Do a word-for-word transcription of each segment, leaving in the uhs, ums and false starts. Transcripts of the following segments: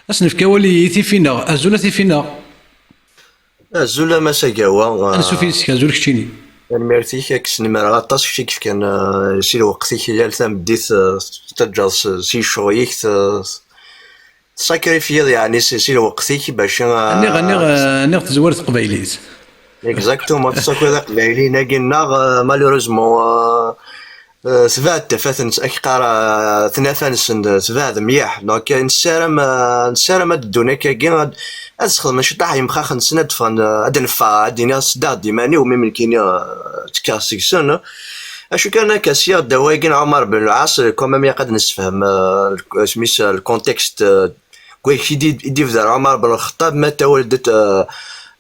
Ad s-nefk awal i Tifinaɣ. Azul a Tifinaɣ. Azul a Mass Agawa. Ansuf yis-k, azul keččini. Tanemmirt-ik, ad k-snemreɣ aṭas kečč i yefkan, eh, si lweqt-ik yal tameddit, eh, tettaǧǧaḍ s, si ccɣel-ik, te-, tesakrifyiḍ yeɛni si, si lweqt-ik bac, eh, Aniɣ, aniɣ, aniɣ tezwar teqbaylit. Exactement, tessakiḍ iqbayliyen-agi-nneɣ, eh, malheureusement, eh, Eh, tebɛed tafat-nsen, ak qqar, eh, tnafa-nsen, eh, tebɛed mliḥ. Donc, eh, nessaram, eh, nessaram ad ddun akkagi, ad, ad sxedmen ciṭaḥ yemxax-nsen, ad ffɣen, eh, ad neffeɣ, ad d-iniɣ sdaɣ-d iman-iw, mi nekkini, eh, ttekkaɣ seg-sen. Acu kan akka, sya-d awayagi n Ɛumar ben Lɛas, eh, quand même, ilaq ad nessefhem, eh, le, isem-is, eh, le contexte, eh, deg wayen i d-, i d-ibder Ɛumar ben Lxeṭṭab, ma tawal-, eh,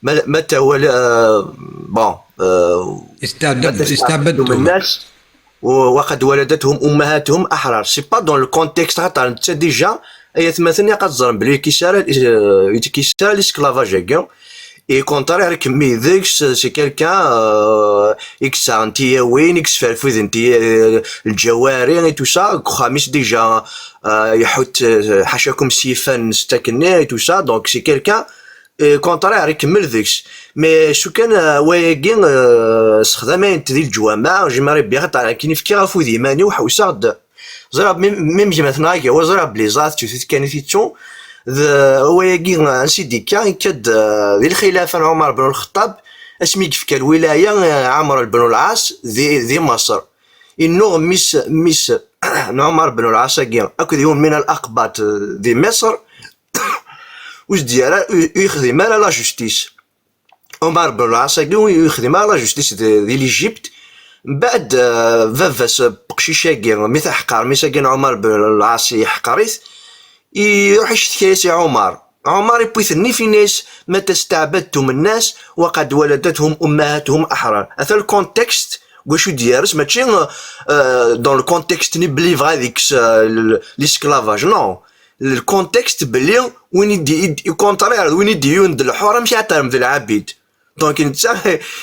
ma, ma tawal-, eh, bon, eh, Isteɛbed-, ma isteɛbed-, Tumennas, وقد ولدتهم أمهاتهم أحرار. C'est pas dans le contexte, خاطر نتا déjà, ay atmaten, ilaq ad teẓrem belli ur yekkis ara, euh, ur yekkis ara l'esclavage-agi. Et contraire, kemmi deg-s, c'est quelqu'un, euh, i yesɛan tiyawin, i yesferfuden tiya-, lǧawari et tout ça, deg uxxam-is déjà, euh, iḥutt, euh, ḥacakum s yiffan s takkenni et tout ça, donc c'est quelqu'un, euh, contraire, ikemmel deg-s. Mais acu kan, euh, wayagi, euh, sexdam-ayent di leǧwameɛ, j'aimerais bien, xaṭer akken i fkiɣ afud i iman-iw, ḥewseɣ-d. Ẓriɣ mi, mi gma-tneɣ Agawa, ẓriɣ belli ẓriɣ d tutut kan i t-ittu. D wayagi, euh, ansi d-ikka, ikka-d, euh, di lxilaf n Ɛumar ben Lxeṭṭab, asmi i yefka lwilaya, euh, Ɛamr ben Lɛas di, di Maṣer. Innuɣ mmi-s, mmi-s n Ɛumar ben Lɛas-agi akked yiwen min al-aqbaṭ, euh, di Miṣer, ur s-d-yerra, ur, ur yexdim ara la justice. Ɛumar ben Lɛas-agi ur yexdim ara la justice di, di l'Égypte. Mbeɛd, euh, baba-s, euh, uqcic-agi, mi t-iḥqer, mmi-s-agi n Ɛumar ben Lɛas iḥqer-it, iruḥ icettka-yas i Ɛumar. Ɛumar iwwi-t nnif, yenna-yas: متى استعبدتم الناس وقد ولدتهم أمهاتهم أحرار. Ata le contexte deg wacu d-yerres, mačči, euh, dans le contexte-nni belli yebɣa ad yekkes, euh, l-, l'esclavage, non. Le contexte belli win i d-, i d-, i contraire d win i d-yun d lḥur, amek i terrem d lɛabid. Donc, netta,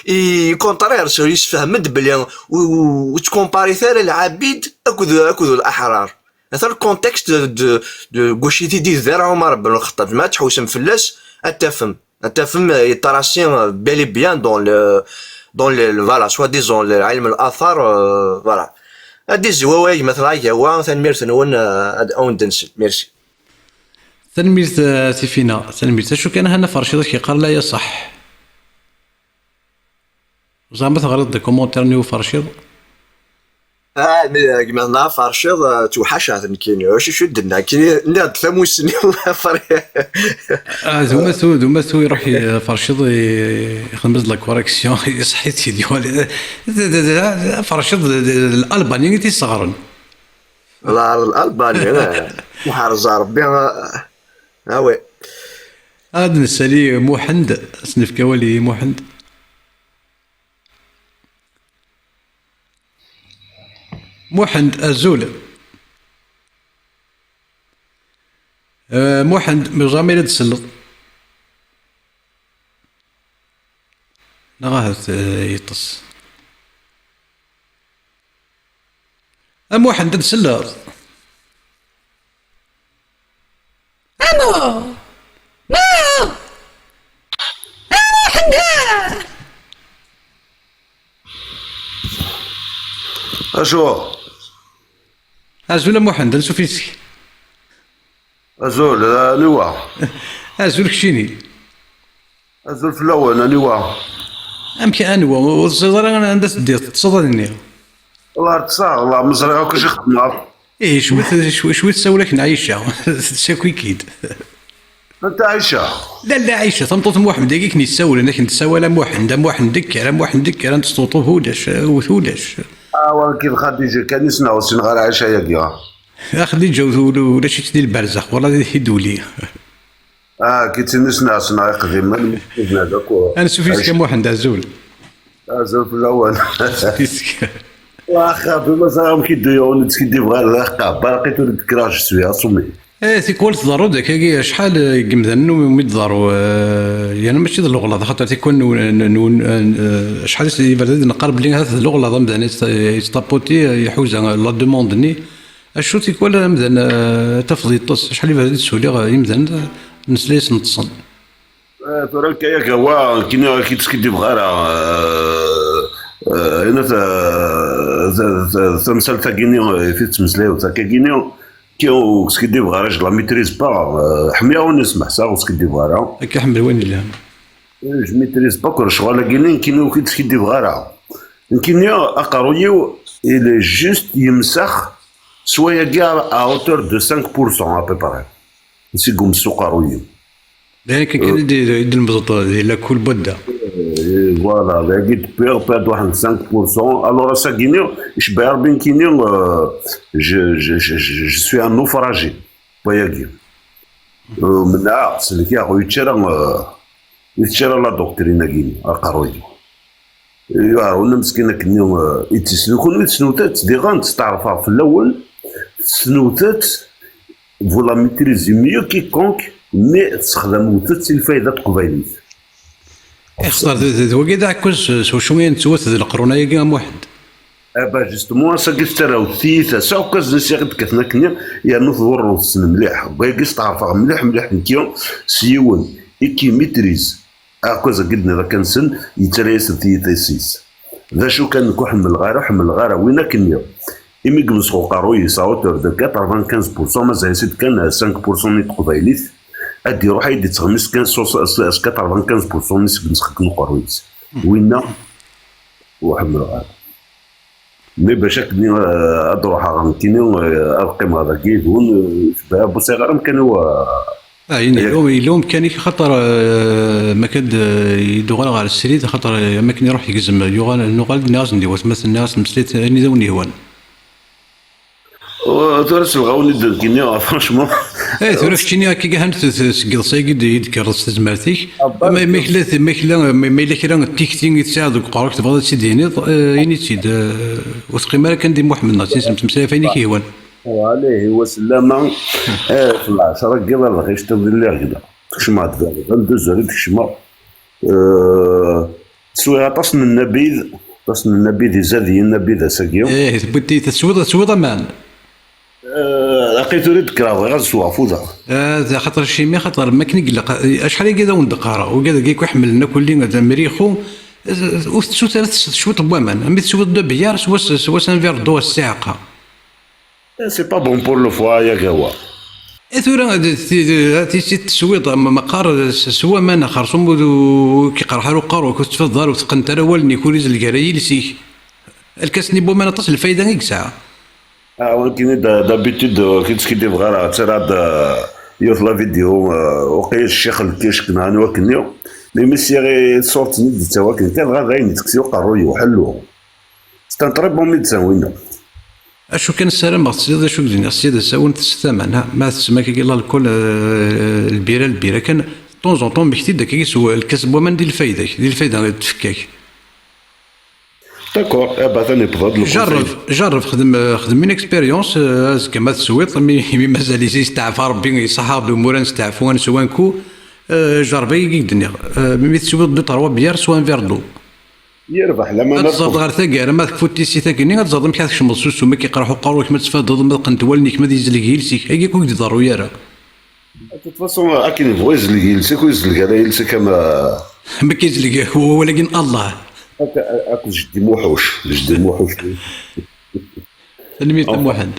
i contraire, so yessefhem-d belli u-, u-, ur ttkumparit ara lɛabid akked, akked leḥrar. Ata le contexte de, de, de gauche i t-id-idder Ɛumar ben Lxeṭṭab. Ma ad tḥewsem fell-as, ad tafem. Ad tafem, euh, yeṭṭarasi, euh, bel et bien dans le, dans le, le, voilà, soi-disant, le, ɛilm al-athar, euh, voilà. Ad d-izzi wawal gma-tneɣ Agawa, tanemmirt-nwen, euh, ad awen-d-nsel. Merci. Tanemmirt, euh, Tifina, tanemmirt. Acu kan, Hana Ferciḍ i k-yeqqar la ya ṣaḥ. Zeɛma teɣriḍ-d commentaire-nni uferciḍ? Ah, mi, gma-tneɣ aferciḍ, ah, ttewḥaceɣ-t nekkini. Acu, acu d-nniɣ? Nekkini nniɣ-d tamussni-w afer-, Ah, d umatu, d umatu iruḥ i-, aferciḍ i-, ixdem-as la correction, iṣeḥḥi-t-id, yuɣal. D, d, d, d, aferciḍ d, d, d l'Albanie i t-isseɣren. La, l'Albanie, eh. Iḥrez Rebbi, ah, ah, oui. Ad nsali Muḥend, ad s-nefk awal i Muḥend. Muḥend, azul. Eh, Muḥend, meẓẓam ila d-tselleḍ. Neɣ ahat, eh, yeṭṭes. A Muḥend, ad d-tselleḍ? Amo! Ma! A Muḥend! Acu? Azul a Muḥend, ansuf yis-k. Azul, aniwa? Azul keččini. Azul fell-awen, aniwa? Amek anwa? Ur teẓriḍ ara anda teddiḍ, teṭṭseḍ ad nniɣ. Wallah ṭṭseɣ, wallah ma ẓriɣ akk acu i xeddmeɣ. Ih, cwi, cwi, cwi tsawel akken Ɛica, tsaki-k-id. Anta Ɛica? Lalla Ɛica, tameṭṭut n Muḥend, agi akken yessawlen, akken tessawal a Muḥend, a Muḥend kker, a Muḥend kker, ad n-tesṭuṭubeḍ ulac, ulac. Ah, wagi d Xadiǧa kan i ssneɣ, ur ssineɣ ara Ɛica-agi. A Xadiǧa, ulac-itt di lberzex, wala di tiduli. Ah, kif i tt-id-ssneɣ, ssneɣ iqdimen, ad naf akk. Ansuf yis-k a Muḥend, azul. Azul fell-awen. Yis-k. Wax, xafi, ma ẓriɣ amek i d-yuɣ, nettkiddib ɣer daxel, baraq i tura d-kkreɣ, je suis assommé. Eh, tikwal tḍerru-d akkagi, acḥal, eh, n yimdanen umi d-tḍerru, eh, yerna mačči d leɣlaḍ, axaṭer tikwal n, n, n, eh, acḥal i s-, iberdan i d-neqqar belli ahat d leɣlaḍ amdan yettṭaputi, eh, iḥuza la demande-nni, Acu tikwal amdan, eh, tafeḍ yeṭṭes? Acḥal ibɛed i d-suliɣ, eh, imdanen, eh, nesla-yasen ṭṭsen. Eh, tura akka yak awa, kini ur k-id-skiddibeɣ ara, eh, eh, ina ta-, ta-, ta-, tamsalt-agi-ni, eh, i tettmeslayeḍ akka-gini, ki ur k-skiddibeɣ ara, je la maîtrise pas, eh, ḥmiɣ ur nesmeḥsaɣ, ur skiddibeɣ ara. Akka ḥemmel wayen yelhan. Eh, je maîtrise pas que lecɣal-agi-ni, nekkini ur k-id-skiddibeɣ ara. Nekkini aqerruy-iw, il est juste yemsax s wayagi à, à hauteur de cinq pour cent à peu près. Seg umes uqerruy-iw. D ayen kan, kan i d-, i d-, i d-lemdeḍ di lakul n wadda. Eh, voilà, dagi d-wwiɣ, wwiɣ-d waḥed cinq pour cent. Alors, ass-agi-ni, icebbeɛ Rebbi nekkini, euh, je, je, je, je, je suis un naufragé. Wayagi. Euh, menɛeɣ, selkeɣ, ur yečči ara, euh, ur yečči ara la doctrine-agi-ni, aqerruy-iw. Yuɛer win meskin akken, eh, i tt-islu. Kunwi tesnutat, diɣen steɛrfeɣ fell-awen, tesnutat, vous la maîtrisez mieux quiconque, mais tesxedmemt-tt i lfayda n teqbaylit. Ixeṭer d, d, d wagi d aɛekkaz s, s wacu i nettwet d leqrun-agi, a Muḥend? Ah bah, justement, ass-agi tettarraw tiyita s aɛekkaz-nni s i ɣ-d-kkaten akken, yernu tḍurru-ten mliḥ. Wagi steɛrfeɣ mliḥ, mliḥ nekki s yiwen i k-imitrizent. Aɛekkaz-agi d-nniḍ akka-nsen, yettarra-yas-d tiyita-is. D acu kan, nekk ur ḥemmleɣ ara, ur ḥemmleɣ ara win akken-nni. Imi yemsex uqerruy-is à hauteur de quatre-vingt-quinze pour cent, mazal-as-id kan cinq pour cent n teqbaylit, ad d-iruḥ ad d-ittɣemmis kan s, s, s quatre-vingt-quinze pour cent-nni seg yemsex akken uqerruy-is. Winna, ur ḥemmleɣ ara. Mais bac akken, eh, ad ruḥeɣ ɣer nekkini, eh, ad qqimeɣ dagi yid-wen, eh, ur sɛiɣ ara amkan-iw, eh. Ah, yin, yella, yella umkan-ik, xaṭer, eh, ma kan d, eh, i d-uɣaleɣ ɣer srid, xaṭer, eh, am akken iruḥ yegzem, yuɣal, nuɣal-d, nniɣ-asen di watmaten, nniɣ-asen, meslayet ayen i d awen-yehwan. Oh, tura selɣawen i d-, nekkini, ah, franchement. Eh, tura keččini akka, ahan t-, t-, seg yiḍes-agi d-, i d-tkerreḍ s tezmert-ik. Ah, bah, ma, ma yella, ma yella, ma, ma yella kra n tikti i tesɛiḍ deg uqerru-k tebɣiḍ ad tt-id-tiniḍ, eh, ini-tt-id, eh, ur teqqim ara kan di Muḥemmed, neɣ tt-, ttmeslay ɣef ayen i k-yehwan. Wa alayhi wa sellama, eh, f lɛecṛa n yiḍ ad ɣic tiḍ lliɣ gneɣ. Kecmeɣ-d ɣer vingt-deux heures i d-kecmeɣ. Eh, swiɣ aṭas n nnabid, aṭas n nnabid, izad-iyi nnabid ass-agi. Eh, tewwiḍ-, teswiḍ, teswiḍ aman? Eh, aqi tura i d-kkreɣ, bɣiɣ ad sweɣ, fudeɣ. Eh, d axaṭer cimi, axaṭer makken i ilaq, eh, acḥal agi d awen-d-qqareɣ, ugad-agi akk iḥemmlen akk-, lli d amrixu, eh, ur tettut ara s-, cwiṭ n waman, mi teswiḍ deux bières, s wass, s wass un verre d'eau a ssiɛqa. Eh, c'est pas bon pour le foie, ay agawa. Eh, tura, d-, ti-, ti-, ti-, teswiḍ, ma, meqqar, s-, s waman, xerṣum ur, ur k-iqerḥ ara uqerru-k, ur tettfeḍḍ ara, ur teqqneḍ ara wallen-ik, ur izelg ara yiles-ik. Lkas-nni n waman aṭas n lfayda i yesɛa. Ah, wakken d-, d'habitude, euh, ki teskiddibeɣ ara, ttarraɣ-d, euh, yiwet la vidéo, euh, uqil ccix lkic, neɣ anwa akken-nni. Mi mi syiɣ i ṣṣuṛt-nni d-tettawi akken kan, dɣa d ayen yettekkes uqerruy-iw, ḥellu. C'est un très bon médecin, winna. Acu kan ssarameɣ tesliḍ d acu i k-d-nniɣ, sya d asawen tessetaman, ha? Ma tessem akka lalkul, euh, lbira, lbira kan, de temps en temps, mmekti-d akka s lkas n waman di lfayda-k, di lfayda n tfekka-k. D'accord, eh ben, atan yewweḍ-d le conseil. Jarreb, jarreb, xdem, xdem une expérience, euh, azekka ma teswiḍ, mi, mi mazal yesteɛfa Rebbi, yeṣṣaḥ-aɣ-d umur ad nesteɛfu, ad neswanku, euh, jarreb ay i k-d-nniɣ. Euh, mi teswiḍ deux, trois bières, soit un verre d'eau. Yerbeḥ laman. Ad teẓreḍ ɣer taggara, ma tekfuḍ tissit-agi-nni, ad teẓreḍ amek ad tkecmeḍ s usu, ma k-iqerḥ uqerru-k, ma tettfaddeḍ, ma qqent wallen-ik, ma d-yezleg yiles-ik. Agi akk ur k-d-iḍerru ara. De toute façon, akken yebɣu yezleg yiles-ik, ur yezleg ara yiles-ik ama. Amek yezleg wawal-agi n Allah? Ak-, akked jeddi Muḥuc, jeddi Muḥuc. Tanemmirt a Muḥend.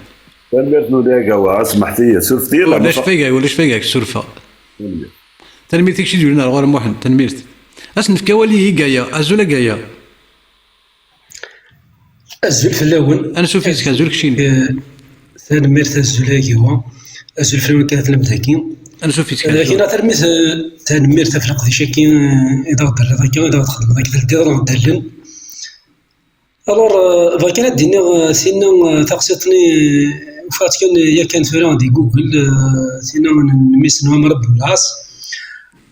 Tanemmirt n ulaga wa, smeḥt-iyi, surfet-iyi. Ulac fayga, ulac fayga, surfeɣ. Tanemmirt. Tanemmirt i kečč i d-yulin ar ɣur-i Muḥend, tanemmirt. Ad s-nefk awal i Gaya, azul a Gaya. Azul fell-awen. Ansuf yis-k, azul keččini. Eh, tanemmirt, azul a Gaya. Azul fell-awen kan at lemdaki. Ansuf yis-k, eh, azul. Kina tanemmirt, eh, tanemmirt ɣef leqdic-agi, eh, i d aɣ-d-terriḍ akka, i d aɣ-d-txedmeḍ akka, teldiḍ neɣ ddallen. Alors, euh, bɣiɣ kan ad d-iniɣ, euh, tinna, euh, taqsiṭ-nni, euh, ufiɣ-tt kan, euh, yakan tura di Google, euh, tinna n, n mmi-s n Ɛmer ibn Lɛas.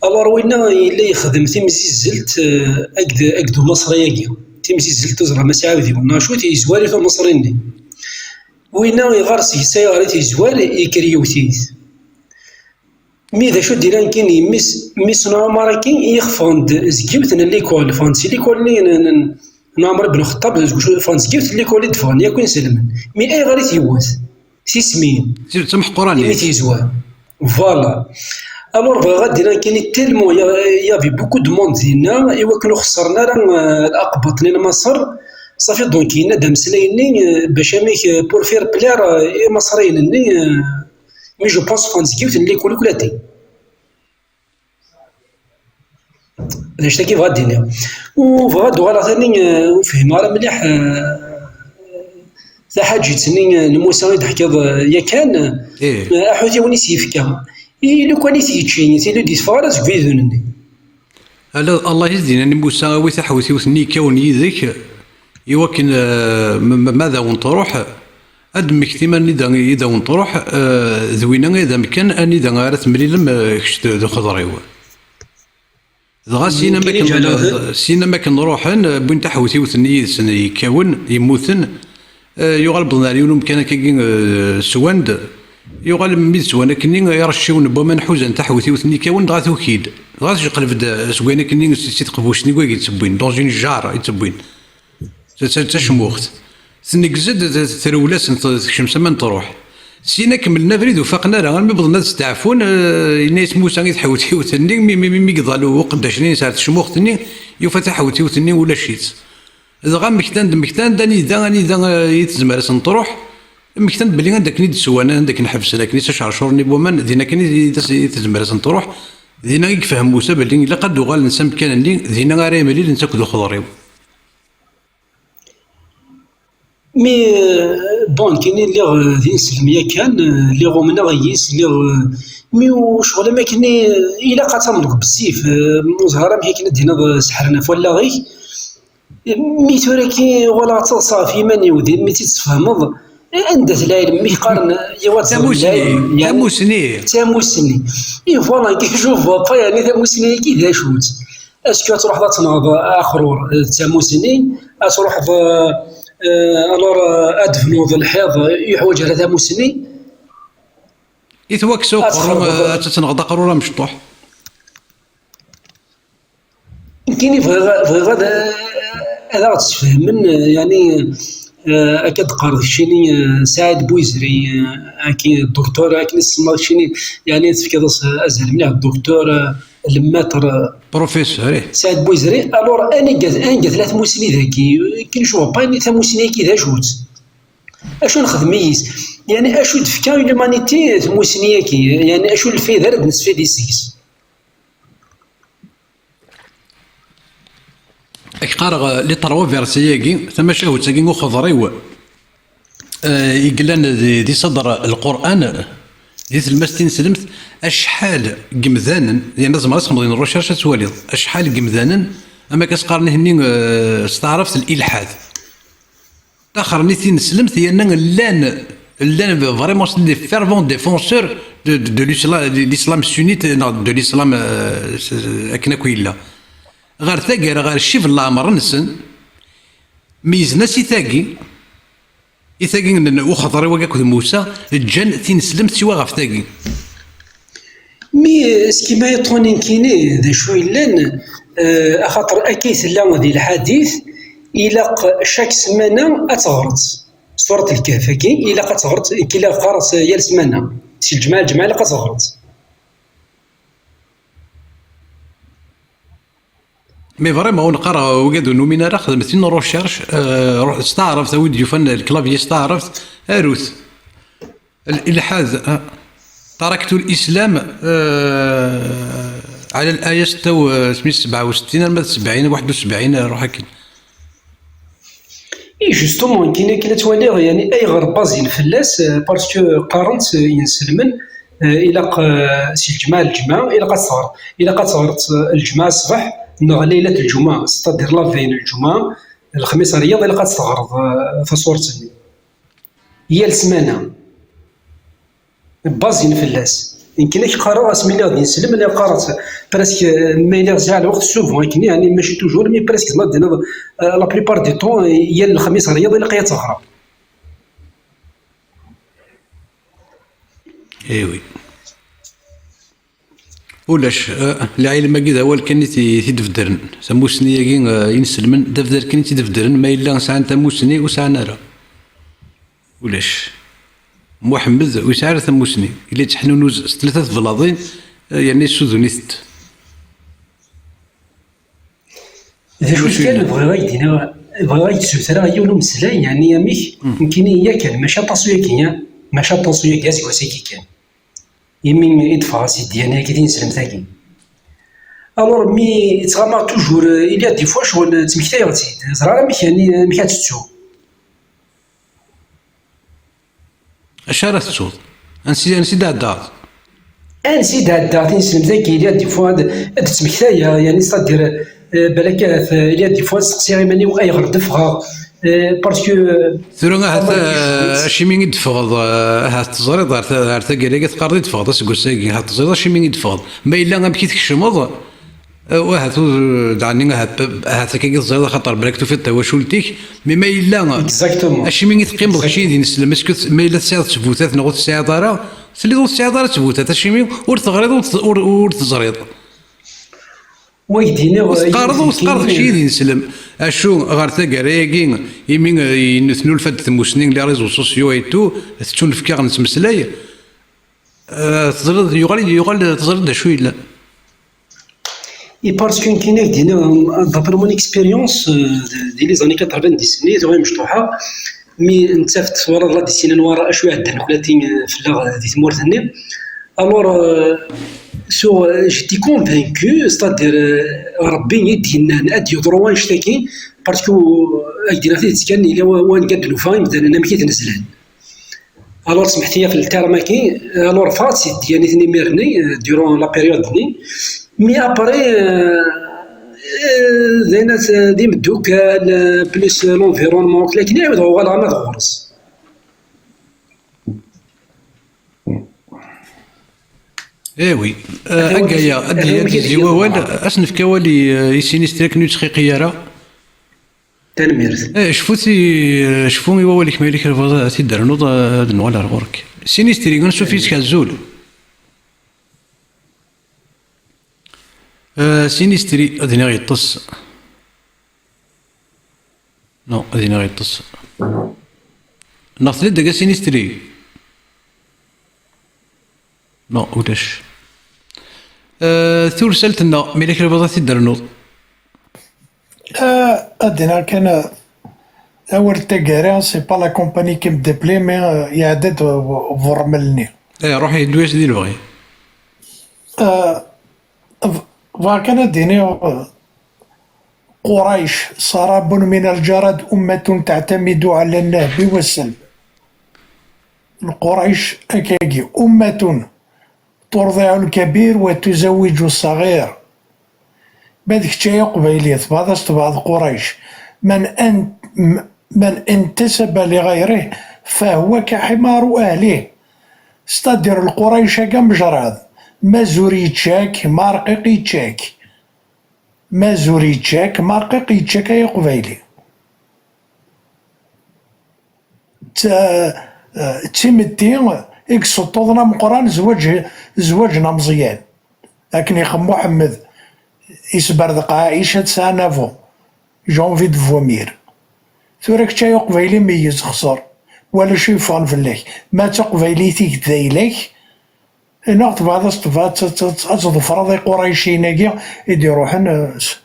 Alors, winna yella yexdem timzizzelt, euh, akked, akked umaṣri-agi. Timzizzelt ur ẓriɣ ma s-iɛawed yiwen neɣ cwiṭ, yezwar-it umaṣri-nni. Winna iɣer seg-s ayɣer i t-yezwar, yekker yewwet-it. Mi d acu d-ilan kin yemmi-s, mmi-s n Ɛumar-agi i ixeffɣen-d seg yiwet n likul, ffɣen-d si likul-nni n, n, n Ɛumar ibn Xeṭṭab, deg ucu, ffɣen-d seg yiwet n likul i d-ffɣen yakk inselmen. Mi ayɣer i t-yewwet? tismin. D tidet, tameqqranit. Imi tizwar. Voilà. Alors, bɣiɣ ad d-iniɣ kan, tellement il y a- il y avait beaucoup de monde dinna, i wakken ur xeṣren ara, euh, laqebbaṭ-nni n Maṣer. Safi, donc, yenna-d ameslay-nni, euh, bac amek, euh, pour faire plaire, euh, i Imaṣriyen-nni, euh, mais je pense ffɣen seg yiwet n l'école ukk latin. D acu-agi bɣiɣ ad d-iniɣ. U bɣiɣ ad d-uɣaleɣ tani, eh, ur fhimeɣ ara mliḥ, eh, taḥaǧit-nni, eh, n Musa i d-teḥkiḍ, eh, yakan, eh, aḥutiwen i s-yefka. I lukan i t-yečči, tili ur d-yeffeɣ ara seg uyeddun-nni. Ala, Allah i s-d-yennan i Musa, awi taḥewtiwt-nni yekkawen yid-k, i wakken, eh, m- m- ma d awen-truḥ, ad d-temmektim anida i d awen-truḥ, eh, d winna i d amkan anida ara temlilem, eh, kečč d d uxeḍriw. Dɣa syin am akken, syin am akken ruḥen, eh, wwin taḥewtiwt-nni yid-sen yekkawen, yemmuten, eh, yuɣal wwḍen ar yiwen umkan akkagi, eh, swan-d, yuɣal mi d-swan akkenni, iṛecciwen n waman ḥuzan taḥewtiwt-nni yekkawen, dɣa tuki-d. Dɣa tejqelb-d, eh, seg wayen akkenni, si si teqbuct-nni i yettewwin, dans une jarre i ttewwin. D ta- d tacmuxt. Tneggez-d, t- trewla-sen, t- tekcem s aman truḥ. Syin ad kemmlen abrid ur faqen ara, armi wwḍen ad steɛfun, eh, yenna-yas Musa i tḥewtiwt-nni, mi, mi, mi, mi yeḍal uqeddac-nni ar tecmuxt-nni, yufa taḥewtiwt-nni ulac-itt. Dɣa mmektan-d, mmektan-d anida, anida, eh, i tezmer ad sen-truḥ. Mmektan-d belli anda akken i d-swan, anda akken ḥebsen akken i s acercur-nni n waman, din akken i, i, i tezmer ad sen-truḥ. Dinna i yefhem Musa belli ilaq ad d-uɣalen s amkan-nni, dinna ara yemlil netta akked uxeḍriw. Mi, euh, bon, kini lliɣ, euh, d ineslem yakan, euh, lliɣ umneɣ yis, lliɣ, euh, mi u-, ccɣel am akken i, ilaq ad tamneḍ bezzif, euh, ur ẓriɣ amek akken ad d-tiniḍ, euh, seḥren ɣef wallaɣ-ik. Mi tura ki uɣaleɣ ad taḍsa ɣef yiman-iw, din mi tt-id-tesfehmeḍ, eh, anda-t lɛilm? Mi qqaren, yaw ad ẓren lɛilm, yeɛni, tamusni. Tamusni. I voilà, ki je vois pas, yeɛni, tamusni-agi d acu-tt? Est-ce que ad truḥeḍ ad tenɣeḍ axrur, eh, d tamusni, ad truḥeḍ, eh, alors, eh, ad d-tebnuḍ lḥiḍ, eh, yuḥwaǧ ara tamusni? I twaksa uqerru, eh, ad tenɣeḍ aqerru amecṭuḥ? Nekkini bɣiɣ, bɣiɣ ad, ad aɣ-d-sfehmen, eh, yeɛni, eh, akka d-qqareḍ keččini, eh, Saɛid Bouizri, eh, aki, docteur, akken i tsemmaḍ keččini, yeɛni tefkiḍ-as azal mliḥ, docteur, eh, le maître, eh, professeur, eh. Saɛid Bouizri. Alors, anga, anga tella tmusni dagi? Kien je vois pas tamusni-agi d acu-tt? Acu nexdem yis? Yeɛni, acu d-tefka i l'humanité tmusni-agi? Yeɛni, acu n lfayda ara d-nestfadi seg-s? Ad k-qqareɣ, eh, les trois versets-agi, tamacahut-agi n uxeḍriw, eh, i yellan di, di ṣṣedr Lqur'an, di tlemmast tineslemt, acḥal n yemdanen, yerna tzemreḍ ad txedmeḍ une recherche ad twaliḍ, acḥal n yemdanen, am akka s-qqaren ihenni, eh, s taɛrabt, l'ilḥad. Taxernit tineslemt, yerna llan, llan vraiment des fervents défenseurs de, de, de l'islam, de l'islam sunnite, neɣ de l'islam, euh, s- akken akk yella. Ɣer taggara, ɣer ccib n leɛmer-nsen, meyyzen-as i tagi, i tagi n uxeḍri-wagi akked Musa, ǧǧan tineslemt siwa ɣef tagi. Mi, ce qui m'a étonné nekkini, d acu yellan, eh, axaṭer akka i tella di lḥadit, ilaq chaque ssmana ad teɣreḍ Surat Lkehf-agi, ilaq ad teɣreḍ, ilaq qqareɣ yal ssmana, si lǧemɛa, lǧemɛa ilaq ad teɣreḍ. Mais vraiment, ur neqqar wigad ur numin ara, xedmet une recherche, euh, ruḥ s taɛrabt, a wid yufan le clavier s taɛrabt, arut. L-, ilḥad, ah, تركت الإسلام, euh, على الآية ستة و-، سميت سبعة وستين, alma d sebɛin, waḥed u sebɛin, ruḥ akken. I justement, kien akken ad twaliḍ, yani, ayɣer bazin fell-as, euh, parce que qqaren-t, euh, inselmen, euh, ilaq, euh, si lǧemɛa, lǧemɛa, ilaq ad teɣreḍ, ilaq ad teɣreḍ, euh, lǧemɛa ṣṣbeḥ, neɣ laylat lǧemɛa, c'est-à-dire la veille n lǧemɛa, lexmis ar yiḍ, ilaq ad teɣreḍ, euh, tasurt-nni. Yal ssmana. Bazin fell-as. Nekkini ad k-qqareɣ, asmi lliɣ d ineslem, lliɣ qqareɣ-tt presque, ma lliɣ sɛiɣ lweqt souvent, akken, yani, mačči toujours, mais presque, ma d-tiniḍ, euh, la plupart du temps, yal lexmis ar yiḍ, ilaq-iyi ad tt-ɣreɣ. Eh oui. Ulac, eh, lɛilm-agi d awal kan i t-, i t-id-beddren. Tamusni-agi, eh, inselmen, d abdal kan i tt-id-beddren, ma yella sɛan tamusni, ur sɛan ara. Ulac. Muḥemmed ur yesɛi ara tamusni. Yella yettḥnunuz s tlata teblaḍin, eh, yerna yessuden-itent. D acu kan, bɣiɣ ad k-d-iniɣ, bɣiɣ ad k-d-ssutreɣ yiwen umeslay, yeɛni amek, nekkini yakan, maca aṭas uyagi, ya, maca aṭas uyagi, aseggas-agi kan. Imi i d-ffɣeɣ si ddyana-agi tineslemt-agi. Alors, mi ttɣamaɣ toujours, il y a des fois, ccɣel ttmektayeɣ-tt-id. Ẓriɣ amek, yeɛni, amek ad tettuɣ. Acu ara tettuḍ? Ansi, ansi d-ɛeddaḍ? Ansi d-ɛeddaɣ tineslemt-agi, il y a des fois ad, ad d-ttmektayeɣ, yeɛni, c'est-à-dire, euh, balak ahat, euh, il y a des fois steqsiɣ iman-iw ayɣer d-ffɣeɣ, euh, parce que, euh, Tura ahat, euh, acimi i d-teffɣeḍ, euh, ahat teẓriḍ ar ta-, ar taggara-agi teqqareḍ i d-teffɣeḍ aseggas-agi, ahat teẓriḍ acimi i d-teffɣeḍ. Ma yella amek i tkecmeḍ, euh, ahat ur, daɣen ahat, ahat akka i teẓriḍ axaṭer balak tufiḍ tawacult-ik, mais ma yella, Exactement. Acimi i teqqimeḍ kečč yid-i neslem? Est-ce que t-, ma yella tesɛiḍ ttbutat neɣ ur tesɛiḍ ara? Telliḍ ur tesɛiḍ ara ttbutat, acimi ur teɣriḍ ur t-, ur, ur teẓriḍ? Wa k-d-iniɣ, Ur teqqareḍ, ur teqqareḍ kečč yid-i neslem. Acu ɣer taggara-agi, imi, eh, tennulfa-d tmusni, les réseaux sociaux et tout, tettunefk-aɣ nettmeslay, eh, teẓriḍ, yuɣal, yuɣal teẓriḍ d acu yellan. Et parce que nekkini, ak-d-iniɣ, d'après mon expérience, euh, di les années quatre-vingt-dix-nni, tuɣa imecṭuḥa, mi nettaf-d, twalaḍ la décennie noire acu iɛeddan akk lati, euh, fell-aɣ, euh, di tmurt-nni. Alors, euh, so, euh, j'étais convaincu, c'est-à-dire, euh, Rebbi i d-yennan ad yeḍru wannect-agi, parce que, euh, ak-d-iniɣ tidet kan, yella wa-, wanga d-nufa imdanen amek i ten-zlan. Alors, smeḥt-iyi ɣef le terme-agi, alors, ffɣeɣ-d si ddyana-nni imir-nni, euh, durant la période-nni, mais après, euh, euh, d ayen at-, d imeddukal, euh, plus l'environnement, lakin ɛiwdeɣ uɣaleɣ ama d ɣur-s. Eh oui. Euh, Agaya, ad d-yezzi wawal, ad s-nefk awal i, euh, i Sinistri akken ur yettxiqi ara. Tanemmirt. Eh, cfu ti-, cfu i wawal-ik, ma yella kra tebɣiḍ ad t-id-ternuḍ, ad nuɣal ar ɣur-k. Sinistri, ansuf yis-k azul. Eh, Sinistri, ad iniɣ yeṭṭes. Non, ad iniɣ yeṭṭes. Neɣ tella-d akka Sinistri? Non, ulac. Euh, tursalt-nneɣ, mi la kra bɣiḍ ad t-id-ternuḍ? Ah, ad d-iniɣ kan, ah, awal n taggara, c'est pas la compagnie qui me déplaît, mais, ah, iɛedda-d bu-, burmel-nni. Eh, ruḥ yeddu-yas di lebɣi. Ah, b-, bɣiɣ kan ad d-iniɣ, ah, Qurayc, سراب من الجراد، أمة تعتمد على النهب والسلب. Lqurayc akkagi, أمة ترضع الكبير وتزوج الصغير. Ma d kečč ay aqbayli tebɣiḍ ad s-tebɛeḍ Qurayc, من أن-، من انتسب لغيره فهو كحمار أهله. C'est-à-dire, Lqurayc-agi amejrad, ma zur yečča-k, ma rqiq yečča-k. Ma zur yečča-k, ma rqiq yečča-k ay aqbayli. D ta-, d timetti i iseṭṭuḍen ameqqran zzwaǧ, zzwaǧ n ameẓyan. Akken ixem Muḥemmed, isberdeq Ɛica tesɛa navu, j'ai envie de vomir. Tura kečč ay aqbayli meyyez, xṣer, wala acu yeffɣen fell-ak. Ma d taqbaylit-ik d ayla-k, neɣ tebɣiḍ ad s-, tebɣiḍ ad, ad, ad tḍefreḍ iqurayciyen-agi i d-iruḥen, eh, s-,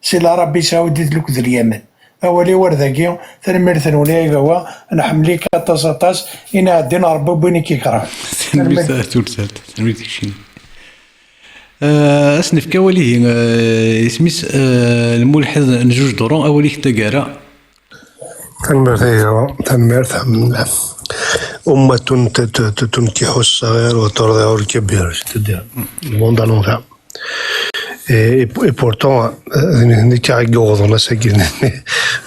si Larabbi Saudit akked Lyamen. Awal-iw ar dagi, tanemmirt-nwen ay agawa, nḥemmel-ik aṭas, aṭas, i nɛeddi n Rebbi win i k-ikreh. Tanemmirt. Tanemmirt a Tursalt, tanemmirt keččini. Eh, ad s-nefk awal ihi, eh, isem-is, eh, lmulḥid n Jujduru, awal-ik n taggara. Tanemmirt ay agawa, tanemmirt. أمة ت-، ت-، ت-، تنكح الصغير وترضع الكبير, c'est-à-dire, le monde à l'envers. Et, et, et pourtant, euh, d nitni kan i yewwḍen ass-agi, d nitni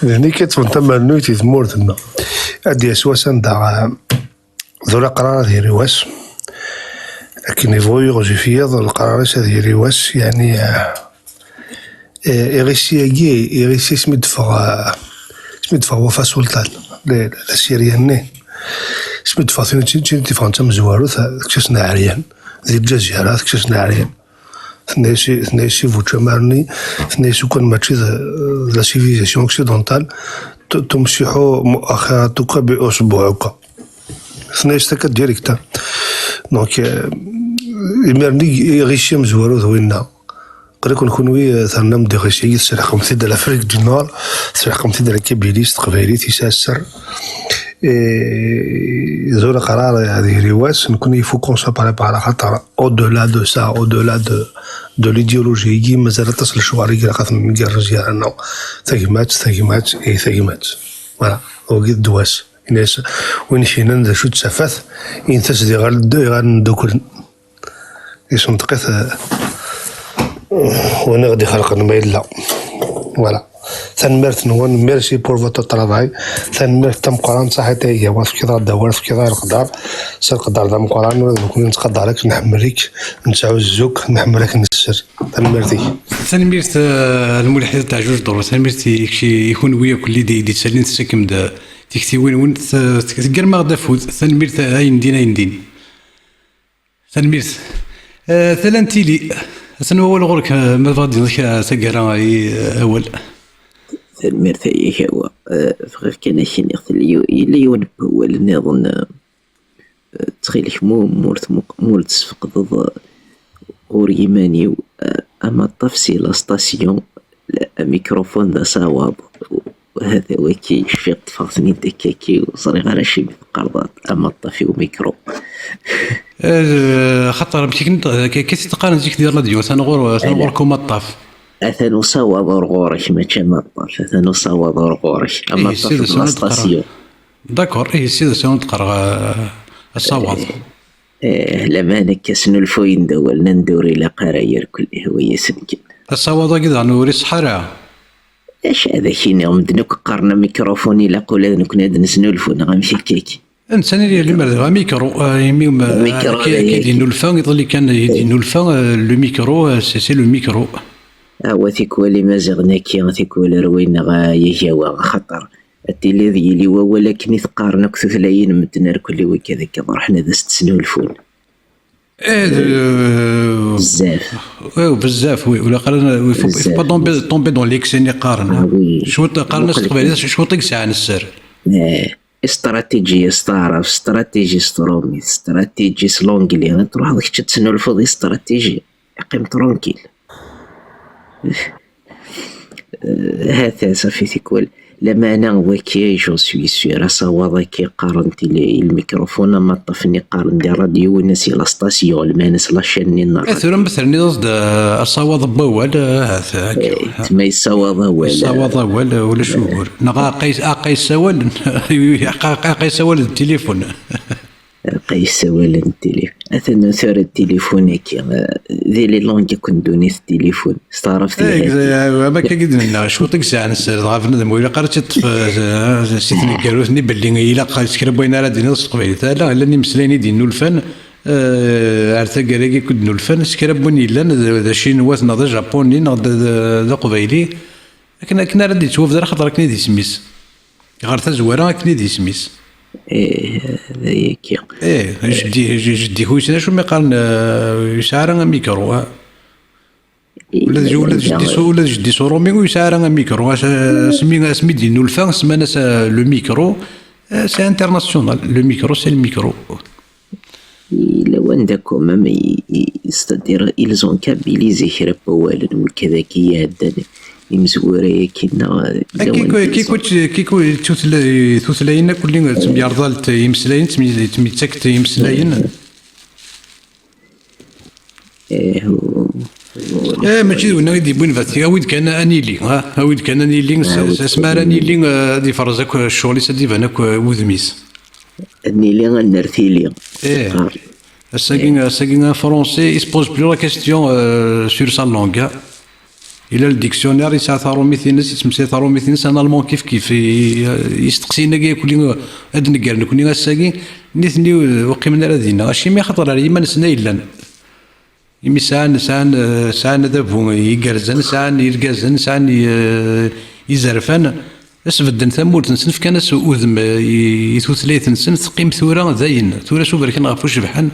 kan i yeṭṭfen tamernuyt i tmurt-nneɣ. Ad d-yas wass anda, euh, d ula aqrar ad yili wass. Akken yebɣu yiɣzif yiḍ, leqrar-is ad yili wass, yeɛni, euh, euh, iɣisi-agi, iɣisi asmi d-teffeɣ, euh, asmi d-teffeɣ Wafa Sultan, le, le, la Syrie-nni. Asmi d-teffeɣ tin, tin, tin, tin yeffɣen d tamezwarut, euh, tekkes-asen aɛeryan. Di Lǧazira, tekkes-asen aɛeryan. Tenna-yas i, tenna-yas i bu tcamar-nni, tenna-yas ukan mačči d, d la civilisation occidentale, ت-، تمسح مؤخرتك بأصبعك. Tenna-yas akka direct. Donc, euh, imir-nni iɣici amezwaru d winna. Qrib-ken kunwi, euh, ternam-d iɣici, tesserḥqem-t-id à l'Afrique du Nord, tesserḥqem-t-id à la Kabylie s teqbaylit, yesɛa sser. Et tura qrar ad yiri wass, nekkni il faut qu'on soit préparé, xaṭer au-delà de ça, au-delà de, de l'idéologie-agi, mazal aṭas n lecɣal i ilaq ad t-ngerrez gar-aneɣ. Tagmat, tagmat, et tagmat. Voilà, wagi d ddwa-s. Ini-as, win iknan d acu d tafat, init-as d iɣal, iɣallen dduklen. Isenṭeq-it, eh, win i ɣ-d-ixelqen ma yella. Voilà. Tanemmirt-nwen, merci pour votre travail. Tanemmirt tameqqrant, ṣaḥit ay Igawa, tefkiḍ-aɣ-d awal, tefkiḍ-aɣ leqder. S leqder d ameqqran, ula d nekkni nettqadar-ik, nḥemmel-ik, nettɛuzzu-k, nḥemmel-ak, nesser. Tanemmirt-ik. Tanemmirt, eh, a Lmulḥid At Ɛjuj Ḍerru, tanemmirt i, i, i kunwi akk lli d-, d-yettalin, tessakem-d, eh, tiktiwin-nwen, t-, t-, teggarem-aɣ-d afud. Tanemmirt, eh, ayendin, ayendin. Tanemmirt. Eh, tala n tili, atan wawal ɣur-k, eh, ma tebɣiḍ d-tiniḍ kra taggara i, eh, awal. Tanemmirt ay Igawa. Eh, bɣiɣ kan ad k-iniɣ tella yiw-, yella yiwen n wawal nniḍen, eh, ttxil-k, mu, mu ur tmuq-, mu ur d-tesfeqdeḍ, eh, ɣur yiman-iw, eh, amaṭṭaf si la station, la, amikrufun d asawaḍ. Hata waki, cfiɣ ṭṭfeɣ-ten-id akka-ki, ur ẓriɣ ara acimi teqqareḍ amaṭṭaf i umikru. Eh, xaṭer amek akken, k-, k-, teqqaren zik di rradyu, atan ɣur-, atan ɣur-k umaṭṭaf. Atan usawaḍ ur ɣur-k, mačči amaṭṭaf, atan usawaḍ ur ɣur-k. Amaṭṭaf d la station. D'accord, ihi ssid, ass-a ur d-qqareɣ, eh, asawaḍ. Eh, lameɛna akka snulfuyen-d awalen anda ur ilaq ara, yerkel ihwa-yasen kan. Asawaḍ-agi daɣen ur iṣeḥḥa ara. Acu ad ak-iniɣ, medden akk qqaren amikrufun ilaq ula d nekkni ad nesnulfu, neɣ amek akka-k? Netta nili limer d amikru, eh, imi, eh, amikru akka, akka i d-innulfa, iḍelli kan i d-innulfa, eh, le micro, eh, c'est, c'est le micro. Awa tikwal imaziɣen-agi, tikwal ar wayen-nneɣ, eh, Igawa, axaṭer ad tiliḍ yili wawal akken i t-qqaren akk tutlayin n medden, ar kulli wigad akka ad ruḥen ad as-tt-snulfun. Eh, d-, bezzaf. Eh, bezzaf, oui. Ula qqaren, il faut, il faut pas tomber, tomber dans l'excès, nni qqaren. Ah, oui. Cwiṭ, qqaren-as s teqbaylit, cwiṭ i yesɛan sser. Eh, stratégie, s taɛrabt, stratégie s trumit, stratégie s l'anglais. Ad truḥeḍ kečč ad tesnulfuḍ i stratégie. Qqim tranquille. Eh, hata, safi tikwal. Lameɛna waki, j'en suis sûr, asawaḍ-agi qqaren-t i le-, i lmikrufun, amaṭṭaf-nni qqaren di rradyu, winna si la station, lmeɛna s la chaîne-nni n rradyu. Eh, tura ma terniḍ-as-d, eh, asawaḍ n wawal, eh, ahat, eh, akka. Eh, tma yessawaḍ awal. Yessawaḍ awal, eh, ulac ugur. Neɣ aqa yes-, aqa yessawalen, aqa, aqa yessawalen d tilifun. Aqa yessawalen d tilifun. Atan tura tilifun-agi, eh, di les langues akk n ddunit tilifun. S taɛrabt. Eh, ihi. Eh, am akka i d-nenna, cwiṭ i yesɛan sser, dɣa bnadem ur ilaq ara ad tt-iṭṭef, eh, si tneggarut-nni belli ilaq s kra n wayen ara d-iniḍ s teqbaylit. Ala, llan imeslayen i d-innulfan, eh, ar taggara-agi akk i d-nnulfan, s kra n wayen yellan, d, d acinwat neɣ d ajapuni neɣ d, d, d aqbayli. Akken, akken ara d-yettwabder, axaṭer akken i d isem-is. Ɣer tazwara akken i d isem-is. Ih, d ayagi. Ih, jeddi, jeddi-k ur yesɛi acu mi qqaren, eh, ur yesɛi ara amikru, ah. Ih, ula d, ula d jeddi-s, ula d jeddi-s urumi ur yesɛi ara amikru. As-, asmi, asmi d-innulfa, semman-as, eh, le micro. Eh, c'est international. Le micro, c'est le micro. Lawan d akk même, i, i, c'est-à-dire, ils ont kabilisé kra n wawalen, wikad-agi iɛeddan, imezwura-agi, neɣ, eh, lawan kiko, kiko, tutla-, tutlayin akk-nni ttemyerḍalent imeslayen, ttemye-, ttemyettakent imeslayen. Eh, u-, u-, eh, mačči d winna i d-yewwin, bat, awi-d kan ad nili, ha? Awi-d kan ad nili, s-, awi-d s-, asmi ara nili, eh, ad iferrez akk ccɣel-is, ad d-iban akk, eh, wudem-is. Ad nili ad nerr tili. Eh. Ass-agi, eh, ass-agi, un Français, il se pose plus la question, euh, sur sa langue, hein. Il a le dictionnaire, yesɛa tarumit-ines, yettmeslay tarumit-ines, un Allemand kif kif. I, i, isteqsiyen-agi akk-nni, eh, ad d-negger nekkni ass-agi, nitni, eh, ur qqimen ara dinna. Acimi? Axaṭer ar yiman-nsen ay llan. Imi sɛan, sɛan, eh, sɛan adabu igerrzen, sɛan irgazen, sɛan i-, eh, izerfan, sbedden tamurt-nsen, fkan-as udem, eh, i, i tutlayt-nsen, teqqim tura dayen. Tura s uberkan ɣef ucebḥen,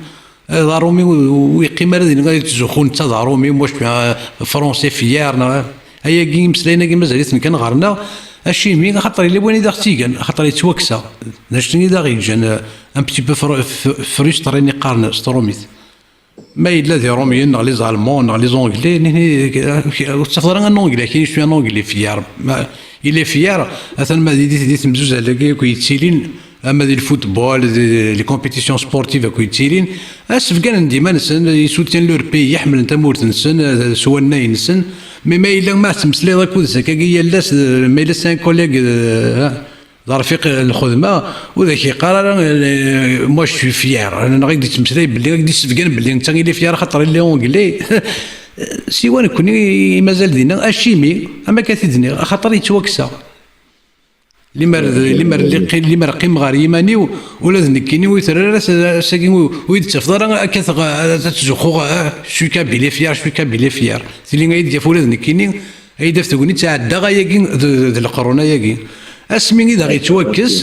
eh, d aṛumi ur, ur yeqqim ara din, yettzuxxu netta d aṛumi, moi je suis un Français fier, neɣ, ayagi, imeslayen-agi mazal-iten kan ɣer-neɣ, Acimi? Axaṭer yella win i d aɣ-tt-igan, axaṭer yettwaksa. D acu i d aɣ-yeǧǧan, euh, un petit peu fru-, f-, frustré i qqaren s trumit. Ma yella d Irumyen neɣ les Allemands neɣ les Anglais, nini, ur tettafeḍ ara un Anglais, kini je suis un Anglais fier. Ma, il est fier, atan ma di, di, di temzuzal-agi akk yettilin, ama di le football, di les compétitions sportives akk yettilin, a sbegganen-d iman-nsen, ils soutiennent leur pays, ḥemmlen tamurt-nsen, eh, s wannay-nsen. Mais ma yella ma tettmeslayeḍ akked-s akkagi yal ass, eh, ma yella c'est un collègue, eh, d arfiq n lxedma, ur ak-yeqqar ara, eh, moi je suis fier, neɣ i k-d-yettmeslay belli, i k-d-yessebgan belli netta il est fier xaṭer il est anglais. Siwa nekkni i mazal dinna, acimi? Am akka t-id-nniɣ, axaṭer yettwaksa. Limer d, limer lliɣ, limer qqimeɣ ɣer yiman-iw, ula d nekkini ur yi-terri ara s-, ass-agi ur, ur yi-d-ttafeḍ ara akka teɣ-, ad ttzuxxuɣ, ah, je suis kabyle fier, je suis kabyle fier. Tili ay d-yaf ula d nekkini, ay d-af tegnit ɛeddaɣ ayagi d, d, d leqrun ayagi. Asmi i d aɣ-yettwakkes,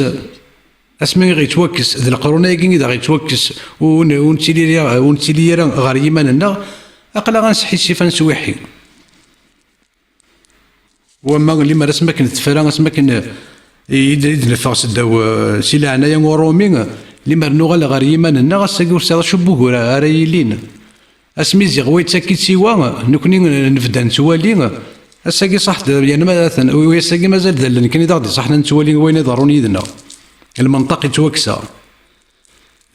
asmi i ɣ-yettwakkes, d leqrun ayagi i d aɣ-yettwakkes, ur n-, ur nettili ara, ur nettili ara ɣer yiman-nneɣ, aql-aɣ ad nesḥissif, ad neswiḥi. Wamma limer asmi akken tefra, asmi akken, eh, i d, i d-neffeɣ seddaw, eh, si leɛnaya n Urumi, limer nuɣal ɣer yiman-nneɣ, ass-agi ur sɛiɣ acu n wugur ara yilin. Asmi ziɣ wa yettak-itt i wa, nekkni nebda nettwali, ass-agi ṣaḥ d, yerna ma atan, wi ass-agi mazal d allen kan i d aɣ-d-iṣaḥen ad nettwali wayen iḍerrun yid-neɣ. Lmenṭaq yettwaksa.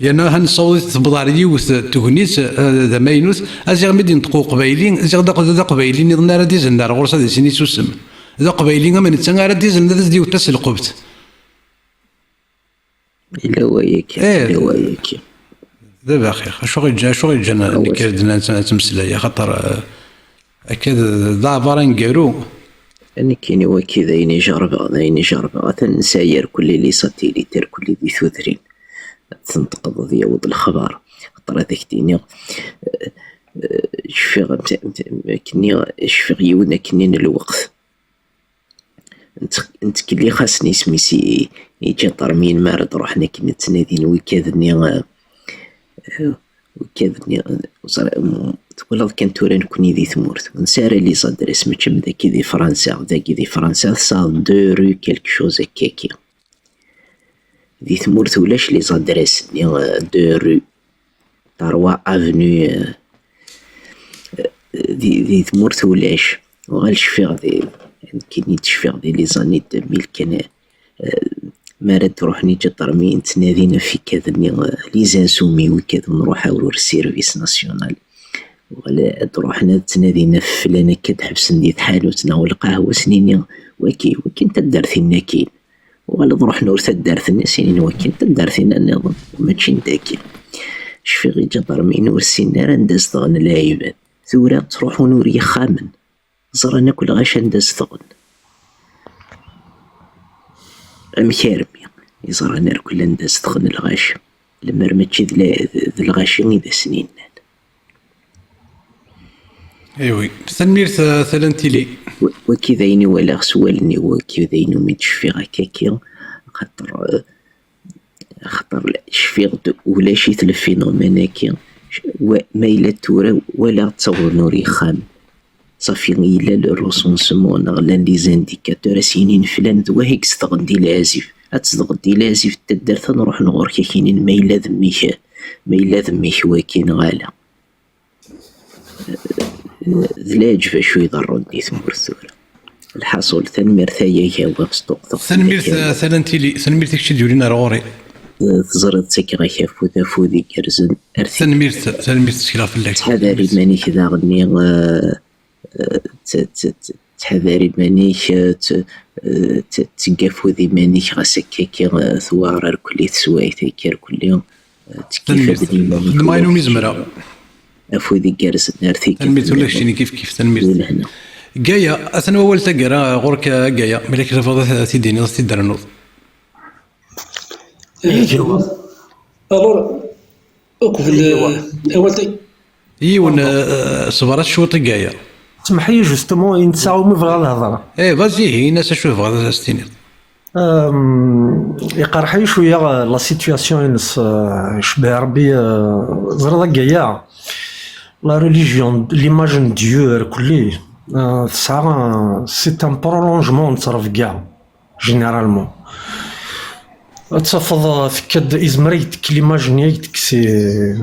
Yerna ha nessaweḍ-it tewweḍ ɣer yiwet n tegnit, eh, d amaynut, a ziɣ mi d-yenṭeq uqbayli, ziɣ d aqb-, d aqbayli nniḍen ara d-izeln ar ɣur-s ad isin isusem. D aqbayli am netta ara d-izeln ad as-d-iwet taselqebt. Yella waya kan, eh, yella waya kan. D abaxix. Acu ɣ-yeǧǧa-, acu ɣ-yeǧǧan nekk ad d-, ad ttmeslay, axaṭer, eh, akka d, d aɛbar aneggaru. Nekkini waki d ayen ijerbeɣ, d ayen ijerbeɣ. Atan nesɛa irkelli les satellites, irkelli di tudrin. Ad tenṭqeḍ ad yaweḍ lexbar. Xaṭer ad ak-d-iniɣ, eh, eh, cfiɣ, am-, am-, am-, akkenni, cfiɣ yiwen akkenni n lweqt. Nett-, nettkellix-asen isem-is i, i iǧaṭermiyen mi ara d-ruḥen akken ad ttnadin wikad-nni, eh, eh, wikad-nni, eh, ẓer-, mm, twalaḍ kan tura nekkni di tmurt, ur nesɛi ara les adresses, mačči am dagi di Fransa, dagi di Fransa tesɛa deux rue quelque chose akkaki. Di tmurt ulac les adresses-nni, euh, deux rue, trois avenue, euh, euh, di, di tmurt ulac. Uɣal cfiɣ di, nekkini d-cfiɣ di les années deux mille kan, euh, mi ara d-ruḥen iǧaṭermiyen ttnadin ɣef ikad-nni, euh, les insoumis, wikad ur nruḥ ara ur service national. Uɣal ad d-ruḥen ad ttnadin ɣef flan akka d-ḥebsen di tḥanut neɣ lqahwa, s-nini, waki, waki n taddart-in akkin. Uɣal ad ruḥen ur taddart-nni, s-inin waki n taddart-in nniḍen, mačči n dagi. Cfiɣ iǧaṭermiyen ur ssinen ara anda zedɣen lɛibad. Tura ttruḥun ur yexxamen. Ẓran akk lɣaci anda zedɣen. Amek armi i ẓran irkel anda zedɣen lɣaci? Lemmer mačči d la-, d lɣaci i d asen-innan. Iwi, tanemmirt, a Talantili. Wa-, waki d ayen i walaɣ s wallen-iw, waki d ayen umi d-cfiɣ akkaki, axaṭer, eh, axaṭer cfiɣ-d ulac-it le phénomène-agi. Wa-, ma yella tura walaɣ ttawḍen ur yexxam. Safi yella le recensement neɣ llan les indicateurs, a s-yinin flan d wahi i yezedɣen di Leɛzif. Ad tzedɣeḍ di Leɛzif d taddart, ad nruḥen ɣur-k, a k-inin ma yella d mmi-k, ma yella d mmi-k waki neɣ ala. D leɛǧeb acu iḍerrun di tmurt tura. Lḥaṣul, tanemmirt a Yagawa, s tuqṭuqt. Tanemmirt, a Talantili, tanemmirt i kečč i d-yulin ar ɣur-i. Teẓriḍ, ttakeɣ-ak afud, afud igerrzen. Ar tanemmirt, tanemmirt, ttekleɣ fell-ak. Ttḥadar iman-ik daɣen-nni, eh, eh, tt-, tt-, tt-, ttḥadar iman-ik, eh, tt-, eh, tt-, tteg afud iman-ik, ɣas akka-ki, eh, tewɛer irkelli teswayt-agi irkelli, eh, ttekkif. Tanemmirt. Xedmeɣ ayen umi zemreɣ. Afud igerrzen ar tikkelt. Tanemmirt ula keččini kif kif, tanemmirt. Di lehna. Gaya, atan wawal taggara ɣur-k a Gaya, mi la k-tafeḍ ad t-id-tiniḍ, ad t-id-ternuḍ. Alors, uqbel, eh, awal tag- Yiwen, eh, ṣber-as cwiṭ i Gaya. Semḥ-iyi, justement, i nesɛa umi bɣiɣ ad hedreɣ. Eh, vas-y, in-as acu tebɣiḍ ad as-tiniḍ. Ehm, iqerḥ-iyi cwiya, eh, la situation-ines, eh, icebbeḥ Rebbi, eh, ẓriḍ a Gaya, la religion, l'image n Dieu, irkelli, eh, tesɛa, eh, c'est un prolongement n ttrebga. généralement. Ad tafeḍ, euh, tekka-d, izmer ad k-d-tekk l'image-nni, ad k-d-tekkes, euh,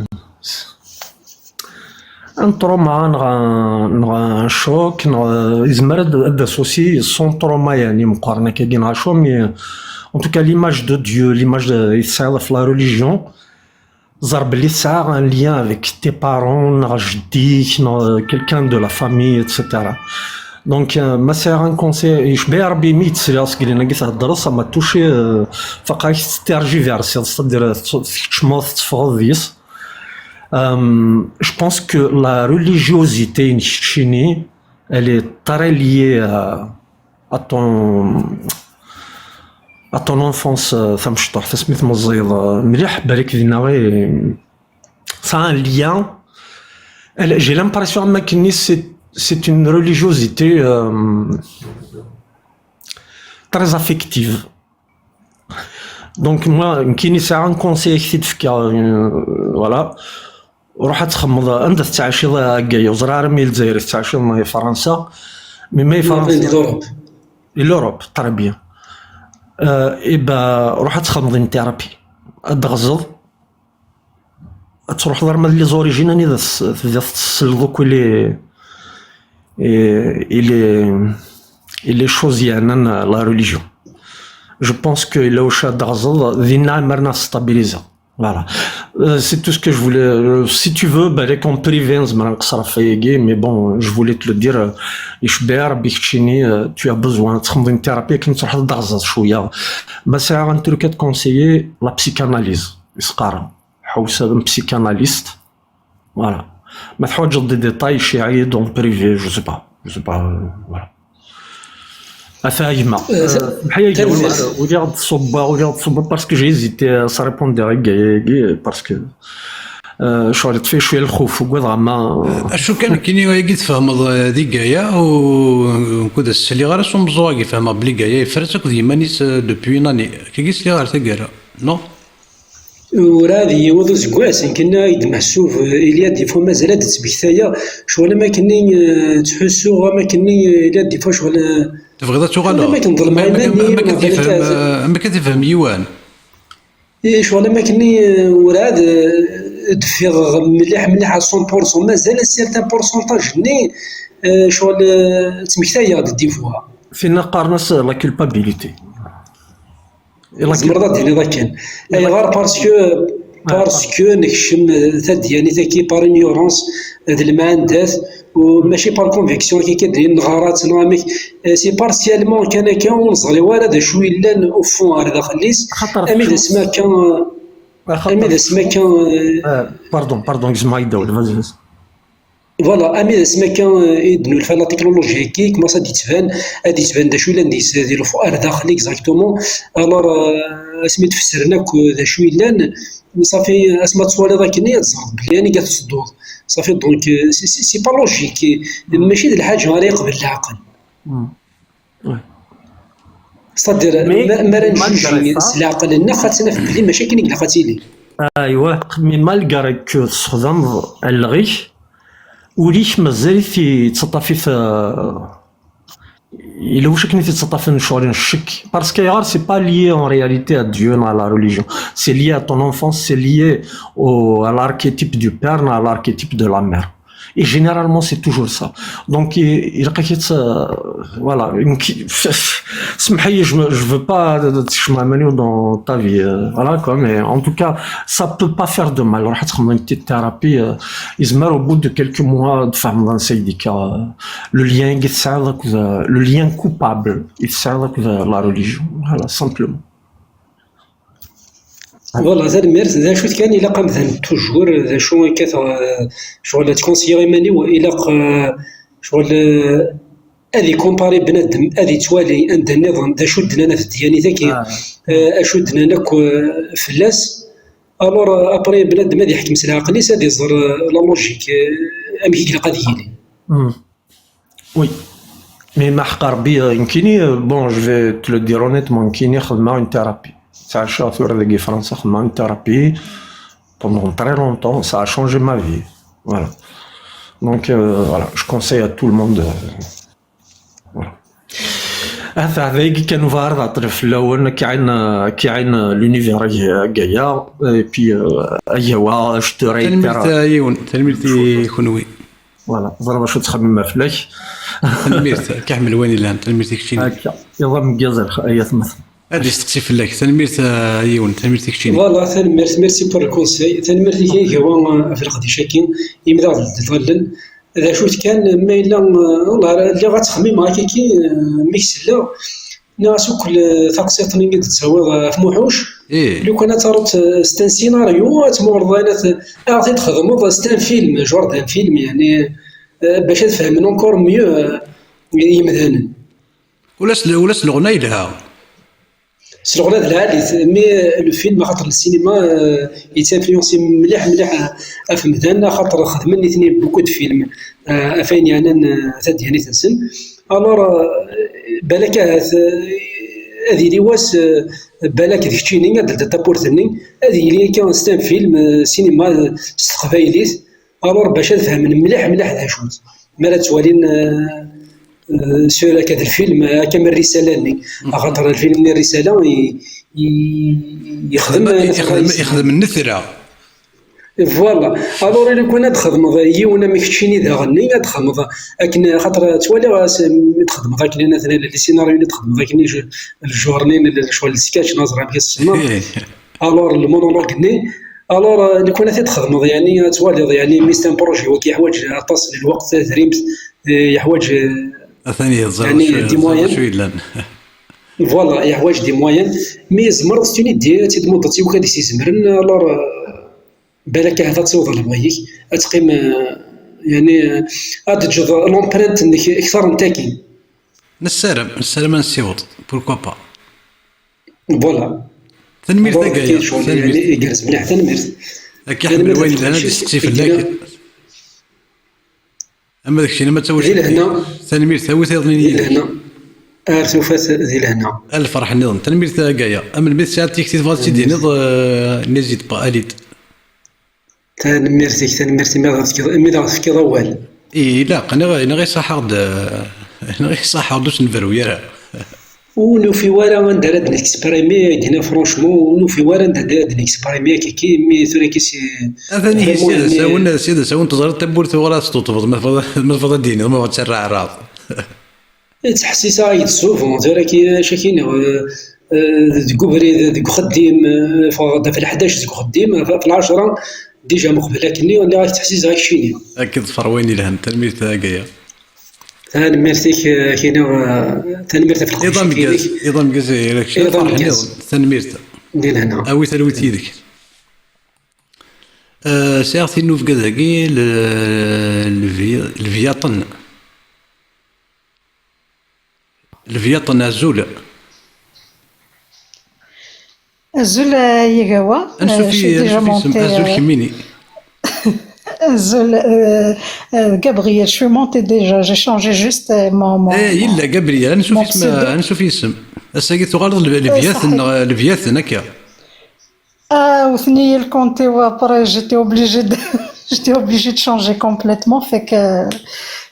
un trauma, neɣ, neɣ un choc, neɣ, euh, izmer ad, ad d-associer son trauma, yeɛni, meqqren akkagi, neɣ acu, mais, euh, en tout cas, l'image de Dieu, l'image de, i tesɛiḍ ɣef la religion, ẓer belli tesɛa un lien avec tes parents, neɣ jeddi-k, neɣ quelqu'un de la famille, et cetera. Donc, euh, ma sɛiɣ un conseil, yecba Rebbi, mi yettliɣ seg lin-agi theddreḍ, ça m'a touché, euh, faqeɣ-ak tergiversiḍ, c'est-à-dire, euh, tkeččmeḍ, tetteffɣeḍ deg-s. Euh, je pense que la religiosité-inek keččini, elle est très liée à, à ton, à ton enfance, euh, tamecṭuḥt, asmi tmeẓẓiyeḍ, euh, mliḥ, balak dinna i, ça a un lien. Elle, j'ai l'impression, am akken-nni, c'est, c'est une religiosité, euh, très affective. Donc, moi, nekkini sɛiɣ un conseil ad k-t-id-fkeɣ, euh, voilà. Ruḥ ad txemmeḍ anda tettɛiciḍ a Gaya, ur ẓriɣ ara mi Lezzayer tettɛiciḍ neɣ i Fransa. Mais ma i Fransa, di l'Europe. Di l'Europe, très bien. Euh, eh ben, ruḥ ad txemmeḍ une thérapie. Ad d-ɣzeḍ. Ad truḥeḍ arma d les origines, anida s-, tebdiḍ tselled akk i les, i, i les, i les choses yeɛnan la religion. Je pense que illa wacu ad d-ɣzeḍ, dinna ɛemmer ad stabiliser. Voilà. Euh, c'est tout ce que je voulais. Euh, si tu veux, ben, les compris, mais bon, je voulais te le dire. Euh, icebba Rebbi keččini, euh, tu as besoin de une thérapie qui ne sera pas dans un chouïa. Mais c'est un truc à te conseiller, la psychanalyse. Isqara. Ḥewwes ad psychanalyste. Voilà. Ma teḥwaǧeḍ des détails, cci-yi-d en privé, je sais pas. Je sais pas, euh, voilà. Ata a gma. Euh, euh, semḥ-iyi a gma, tanemmirt. Ur lliɣ d-ṣubbeɣ, ur lliɣ d-ṣubbeɣ parce que j'ai hésité à s répondre i wayagi, parce que, euh, ccɣel yeṭṭef-iyi cwiya lxuf, ugadeɣ ama. Acu kan, nekkini wayagi tfehmeḍ, euh, di Gaya, u, u, ur d as-sliɣ ara s umeẓẓuɣ-agi, fehmeɣ belli Gaya yeffer-as akked yiman-is, euh, depuis une année. Kagi sliɣ ar taggara, non? Werɛad yiwweḍ useggas, nekkini ay d-meḥsub, il y a des fois mazal ad d-ttmektayeɣ, ccɣel am akken-nni, eh, ttḥussuɣ am akken-nni, eh, il y a des fois ccɣel, eh, tebɣiḍ ad tuɣaleḍ? Ccɣel am akken ḍelmeɣ iman-iw, amek ad neɣ yefhem, balak eh, amek ad yefhem yiwen? Eh, ccɣel am akken-nni, eh, werɛad, eh, d-ffiɣeɣ mliḥ, mliḥ à cent pour cent, mazal un certain pourcentage-nni, eh, ccɣel, eh, ttmektayeɣ-d des fois. Tinna qqaren-as la culpabilité. Tzemreḍ ad d-tiniḍ akken. Ayɣer? Parce que, parce que nekcem, eh, tadyanit-agi par ignorance, eh, d lemɛandat, u mačči par conviction, akka kan d-nɣara-tt neɣ amek, eh, c'est partiellement kan akka, ur neẓri wara d acu yellan au fond ar daxel-is, armi d asmi akka, armi d asmi akka, eh, pardon, pardon, gzem-aɣ-d awal, vas-y, vas-y. Voilà, ami d asmi akka, eh, i d-nulfa la technologie-agi, commence ad d-yettban, ad d-yettban d acu yellan di, di lfu-, ar daxel exactement. Alors, eh, asmi d-fessren akk, eh, d acu yellan, ṣafi, asmi ad twaliḍ akken, ad teẓreḍ belli anig ad tettedduḍ. Ṣafi, donc, eh, c'est, c'est, c'est pas logique. Mačči d lḥaǧa ara yeqbel leɛqel. Ouais. C'est-à-dire, mais ma, ma ara njuji s leɛqel-nneɣ, ad naf belli mačči akken i ilaq ad tili. Aywa, mais malgré que tessexdameḍ allaɣ-ik, ul-ik mazal-it yettaṭṭaf-it, euh, yella wacu akken i t-yettaṭṭafen ccɣel n ccek. Parce que ayɣer, c'est pas lié en réalité à Dieu, à la religion. C'est lié à ton enfance, c'est lié au, à l'archétype du père, à l'archétype de la mère. Et généralement, c'est toujours ça. Donc, il, il requiert, euh, voilà, une qui, سمحي, je me, je veux pas, euh, تشمع مني dans ta vie, euh, voilà quoi, mais en tout cas, ça peut pas faire de mal. راح تخمم une petite thérapie, euh, يزمر au bout de quelques mois, de فهم dans سيدك, euh, le lien, le lien coupable, il s'arrête avec la religion. Voilà, simplement. Voilà, tanemmirt. D acu kan, ilaq amdan toujours, d acu akka, eh, ccɣel ad tkunsiyeɣ iman-iw, ilaq, eh, ccɣel, eh, ad ikumpari bnadem, ad ittwali anda nniḍen, d acu d-nnan ɣef ddyanit-agi, eh, acu d-nnan akk, eh, fell-as. Alors, eh, après, bnadem ad iḥkem s leɛqel-is, ad iẓer, eh, la logique, eh, amek i ilaq ad yili. Oui. Mais ma ḥqa Rebbi, euh, nekkini, euh, bon, je vais te le dire honnêtement, nekkini xedmeɣ une thérapie. Ttɛacaɣ tura dagi Fransa, xedmeɣ une thérapie pendant très longtemps, ça a changé ma vie. Voilà. Donc, euh, voilà, je conseille à tout le monde, euh, voilà. Ahat d ayagi kan, ubaɛer ad ɛeṭṭleɣ fell-awen, ad k-iɛin, ad k-iɛin l'univers ag-, agaya, et puis, euh, agawa, je te réitère. Tanemmirt a Yiwen, tanemmirt i kunwi. Voilà, ẓriɣ acu ttxemmimeɣ fell-ak. Tanemmirt, ad k-iḥemmel wayen yelhan, tanemmirt i keččini. Akka, iḍ ameggaz a lx-, ay atmaten. Ad isteqsi fell-ak, tanemmirt a Yiwen, tanemmirt i keččini. Voilà, tanemmirt, merci pour le conseil. Tanemmirt i agawa, euh, ɣef leqdic-agi, imi d aɣ-d-ḍallen. D acu-t kan, ma yella, euh, والله lliɣ ad ttxemmimeɣ akkaki, euh, mi k-selleɣ. Nniɣ-as, ukkel, euh, taqsiṭ-nni i d-tettawiḍ, euh, ɣef Muḥuc. Ih. Lukan ad taruḍ, euh, c'est un scénario, ad tmuɣleḍ ayen ad t-, ad ɣ-t-id-txedmeḍ, c'est un film, genre d'un film, yeɛni, euh, bac ad fehmen encore mieux, euh, yimdanen. Ula s, ula s leɣna yelha. S leɣna d lɛali-t, mais le film, axaṭer le cinéma, euh, yettinfluensi mliḥ, mliḥ, euh, ɣef medden, axaṭer xedmen nitni beaucoup de films, euh, ɣef wayen yeɛnan, euh, tadyant-nsen. Alors, euh, balak ahat, euh, ad yili wass, euh, balak d keččini, ad d-teldiḍ tawwurt-nni, ad yili akka c'est un film, euh, cinéma, euh, s teqbaylit. Alors, bac ad fehmen mliḥ, mliḥ d acu-t. Mi ara ttwalin, euh, euh, sur akka d lfilm, akka am rrisala-nni. Axaṭer lfilm-nni, rrisala, i, i, yexdem, yexdem, yexdem nnetla. Voilà. Alors, lukan ad txedmeḍ yiwen am keččini daɣen-nni, ad txedmeḍ akken, xaṭer ttwaliɣ as-, mi txedmeḍ akken, anat, les scénarios-nni txedmeḍ akken, lej-, lejur-nni, lecɣal, sketch, neẓra amek i s-tsemmaḍ. Alors, le monologue-nni, alors, euh, lukan ad t-id-txedmeḍ, yeɛni, ad twaliḍ, yeɛni, mi c'est un projet wagi yeḥwaǧ aṭas n lweqt, tadrimt, eh, yeḥwaǧ, eh, atan yeẓra yeɛni, des moyens. Voilà, yeḥwaǧ des moyens. Mi tzemreḍ, c'est une idée, ad tt-id-tmuḍeḍ i wakad i s-izemren, alors, euh, balak ahat ad tessiwḍeḍ lebɣi-ik, ad teqqim, eh, yeɛni, eh, ad teǧǧeḍ l'empreinte-nnek kter n tagi. Nessaram, nessaram ad nessiweḍ, pourquoi pas. Voilà. Tanemmirt a Gaya, tanemmirt. Igerrez mliḥ, tanemmirt. Akka ḥemmel wayen lhan ad isteqsi fell-ak. Ama d keččini ma d tawacult. Di lehna. Tanemmirt, awi tayeḍnin yid-k. Di lehna. Ar tufat di lehna. A lferḥ nniḍen. Tanemmirt a Gaya. Am melmi tesɛiḍ tikti tebɣiḍ ad tt-id-tiniḍ, eh, n'hésite pas, ali-d. Tanemmirt-ik, tanemmirt imi d aɣ-tefkiḍ, imi d aɣ-tefkiḍ awal. Ih, ilaq, neɣ, neɣ iṣaḥ-aɣ-d, neɣ iṣaḥ-aɣ-d ur s-nberru ara. Ur nufi wara anda ara d-nexprimi, ad d-iniɣ franchement, ur nufi wara anda ara d-nexprimi akkaki, mi tura ki si. Atan ihi, vraiment, sya d asawen, sya d asawen, teẓriḍ tawwurt tuɣal ad teṭṭuṭbeḍ, ma tebɣiḍ, ma tebɣiḍ ad d-tiniḍ, ma tebɣiḍ ad terr aɛraḍ. Ttḥessiseɣ-ak-d souvent, tura ki, acu ak-iniɣ, euh, euh, deg ubrid, deg uxeddim, euh, ffɣeɣ-d ɣef leḥdac deg uxeddim, ɣef lɛecṛa, déjà meqbel akkenni, lliɣ ak-ttḥessiseɣ-ak keččini. Ad k-iḍfer wayen ilhan, tanemmirt a Gaya. Tanemmirt-ik, euh, ak-iniɣ, euh, tanemmirt ɣef leqdic-ik. Iḍ ameggaz, iḍ ameggaz, ay, ay, iḍ ameggaz. Tanemmirt. Di lehna. Awi talwit yid-k. Euh, sɛiɣ tinubga dagi, le, le vi-, le viaṭen. Lebyaṭ n azul. Azul, a Yagawa. Ansuf, euh, je suis déjà monté, azul, euh, kemmini. Azul, euh, euh, Gabriel, je suis monté déjà, j'ai changé juste, euh, mon, mon, eh, yella Gabriel, ansuf isem, ansuf isem. Ass-agi tuɣaleḍ le-, eh, lebyat neɣ, euh, lebyaten akka. Ah, wten-iyi le compte-iw, après, j'étais obligée de, j'étais obligée de changer complètement. Fait que,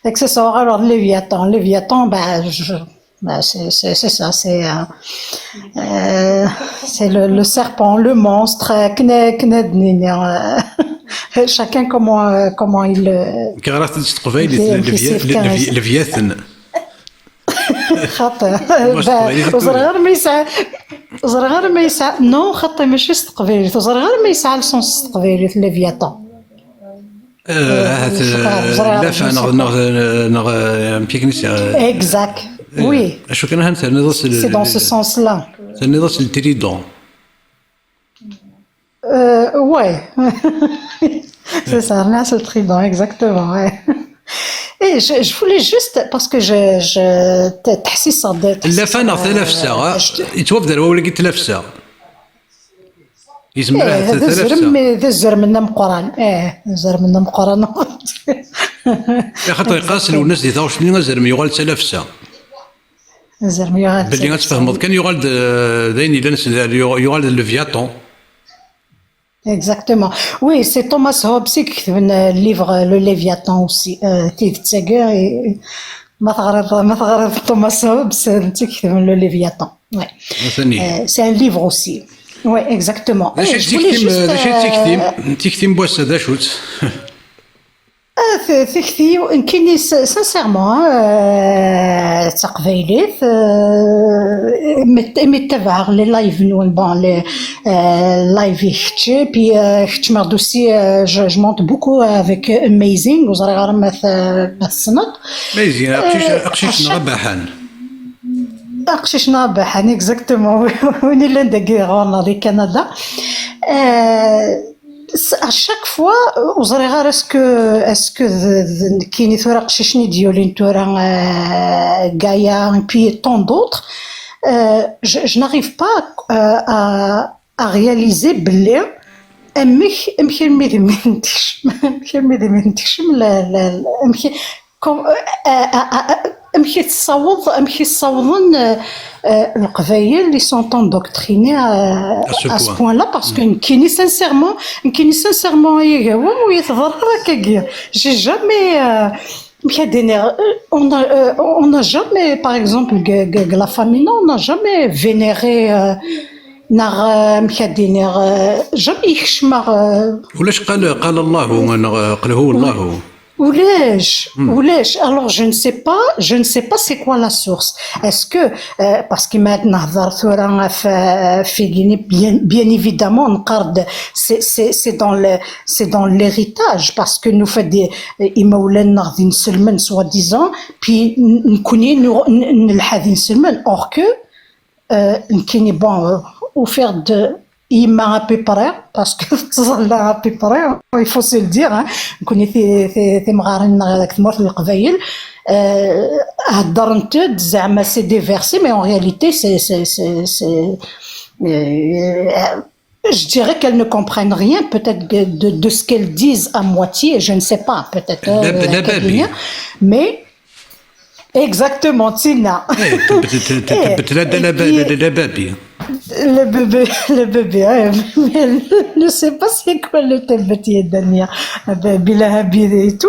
fait que c'est ça. Alors, Léviathan, Léviathan, bah, je, bah, c'est, c'est, c'est ça, c'est, euh, euh, c'est le, le serpent, le monstre, euh, kna-, kna-, euh, chacun comment, euh, comment il, euh, Nekk ɣriɣ-t-id s teqbaylit, il, il, Levya-, il, Levya-, Levyatn. Xaṭi. Ur ẓriɣ ara ma yesɛa, ur ẓriɣ ara ma yesɛa, non, xaṭi, mačči s teqbaylit. Ur ẓriɣ ara ma yesɛa le sens s teqbaylit, Léviathan. Eh, ahat, eh, lafa neɣ, neɣ, neɣ, eh, amek akken i s-, eh, exact, eh, oui. Acu kan, ahat terniḍ-as le, c'est dans ce sens-là. Terniḍ-as le trident. Euh, ouais. C'est ça, là, c'est le trident, exactement, ouais. Et je, je voulais juste, parce que je, je, t-, ttḥessiseɣ-d, ttḥessiseɣ-d, llafa neɣ talafsa, eh, yettwabder wawal-agi tlafsa. Yezmer ahat d azrem, d azrem-nni ameqqran. Eh, d azrem-nni ameqqran. Axaṭer yeqqar-as Lwennas di taɣect-nni, azrem yuɣal d talafsa. Azrem yuɣal d talafsa. Belli ad tfehmeḍ kan, yuɣal d, d ayen yellan s, yuɣal d Leviathan. Exactement. Oui, c'est Thomas Hobbes i iketben, euh, le livre, euh, Le Léviathan aussi. Euh, tidet-agi, euh, Ma teɣriḍ, ma teɣriḍ Thomas Hobbes, d tikti n le Léviathan. Ouais. Atani. Euh, c'est un livre aussi. Ouais, exactement. D acu i d tikti-m, d acu i d tikti-m, tikti n wass-a, d acu-tt? Ah, t-, tikti-w, nekkini, s-, sincèrement, hein, euh, d taqbaylit, euh, imi, imi ttabaɛeɣ les lives-nwen, bon, les, euh, live i kečč, et puis, euh, kečč, Merdousi, euh, je, je monte beaucoup avec, euh, Amazing, ur ẓriɣ ara ma t-, ma tessneḍ. Amazing, aqcic, euh, aqcic-nneɣ abaḥan. Aqcic-nneɣ abaḥan, exactement, win illan dagi ɣur-neɣ di Canada. Euh, S-, à chaque fois, euh, ur ẓriɣ ara, est-ce que, est-ce que d, d nekkini tura, aqcic-nni d-yulin tura, euh, Gaïa, et puis tant d'autres, euh, je, je n'arrive pas, euh, à, à réaliser belli amek, amek armi d mi n-tekcem, amek armi d mi n-tekcem, la, la, la, amek, Comme, euh, euh, euh, euh, amek i tessaweḍ, amek i ssawḍen, euh, euh, Leqbayel, ils sont endoctrinés à, à ce point-là, parce que nekkini, sincèrement, nekkini, sincèrement, ay agawa, ur yi-teḍra ara akkagi. J'ai jamais, euh, amek ad d-iniɣ, euh, on a, euh, on n'a jamais, par exemple, deg, deg, deg la famille, non, on n'a jamais vénéré, euh, neɣ, euh, amek ad d-iniɣ, euh, jamais yekcem-aɣ, euh, Ulac qal, qal Allahu, neɣ, euh, qal huwa Allahu. Ulac, ulac. Alors, je ne sais pas, je ne sais pas c'est quoi la source. Est-ce que, euh, parce que maintenant, bien, bien évidemment, on parle de, c'est, c'est, c'est dans le, c'est dans l'héritage, parce que nous fait des, euh, imawlan-nneɣ d inselmen, soi-disant, puis n-, nekkni, n-, n-, nelḥa d inselmen. Or que, euh, nekkini, bon, euh, ufiɣ-d yemma à peu près, parce que tettẓalla à peu près, il faut se le dire, hein. Nekkni ti-, ti-, timɣarin-nneɣ deg tmurt n Leqbayel, euh, heddrent-d, zeɛma c'est des versets, mais en réalité, c'est, c'est, c'est, c'est, euh, je dirais qu'elles ne comprennent rien, peut-être, de, de, de ce qu'elles disent à moitié, je ne sais pas, peut-être, euh, mais Exactement, Tina. Eh, tebdel, tebdel, tebdel, eh, la, la, et puis, la, la, la, la, la baby. Le bébé, le bébé, hein, mais elle ne sait pas c'est quoi le tebet yedania. Baby, la habillée et tout.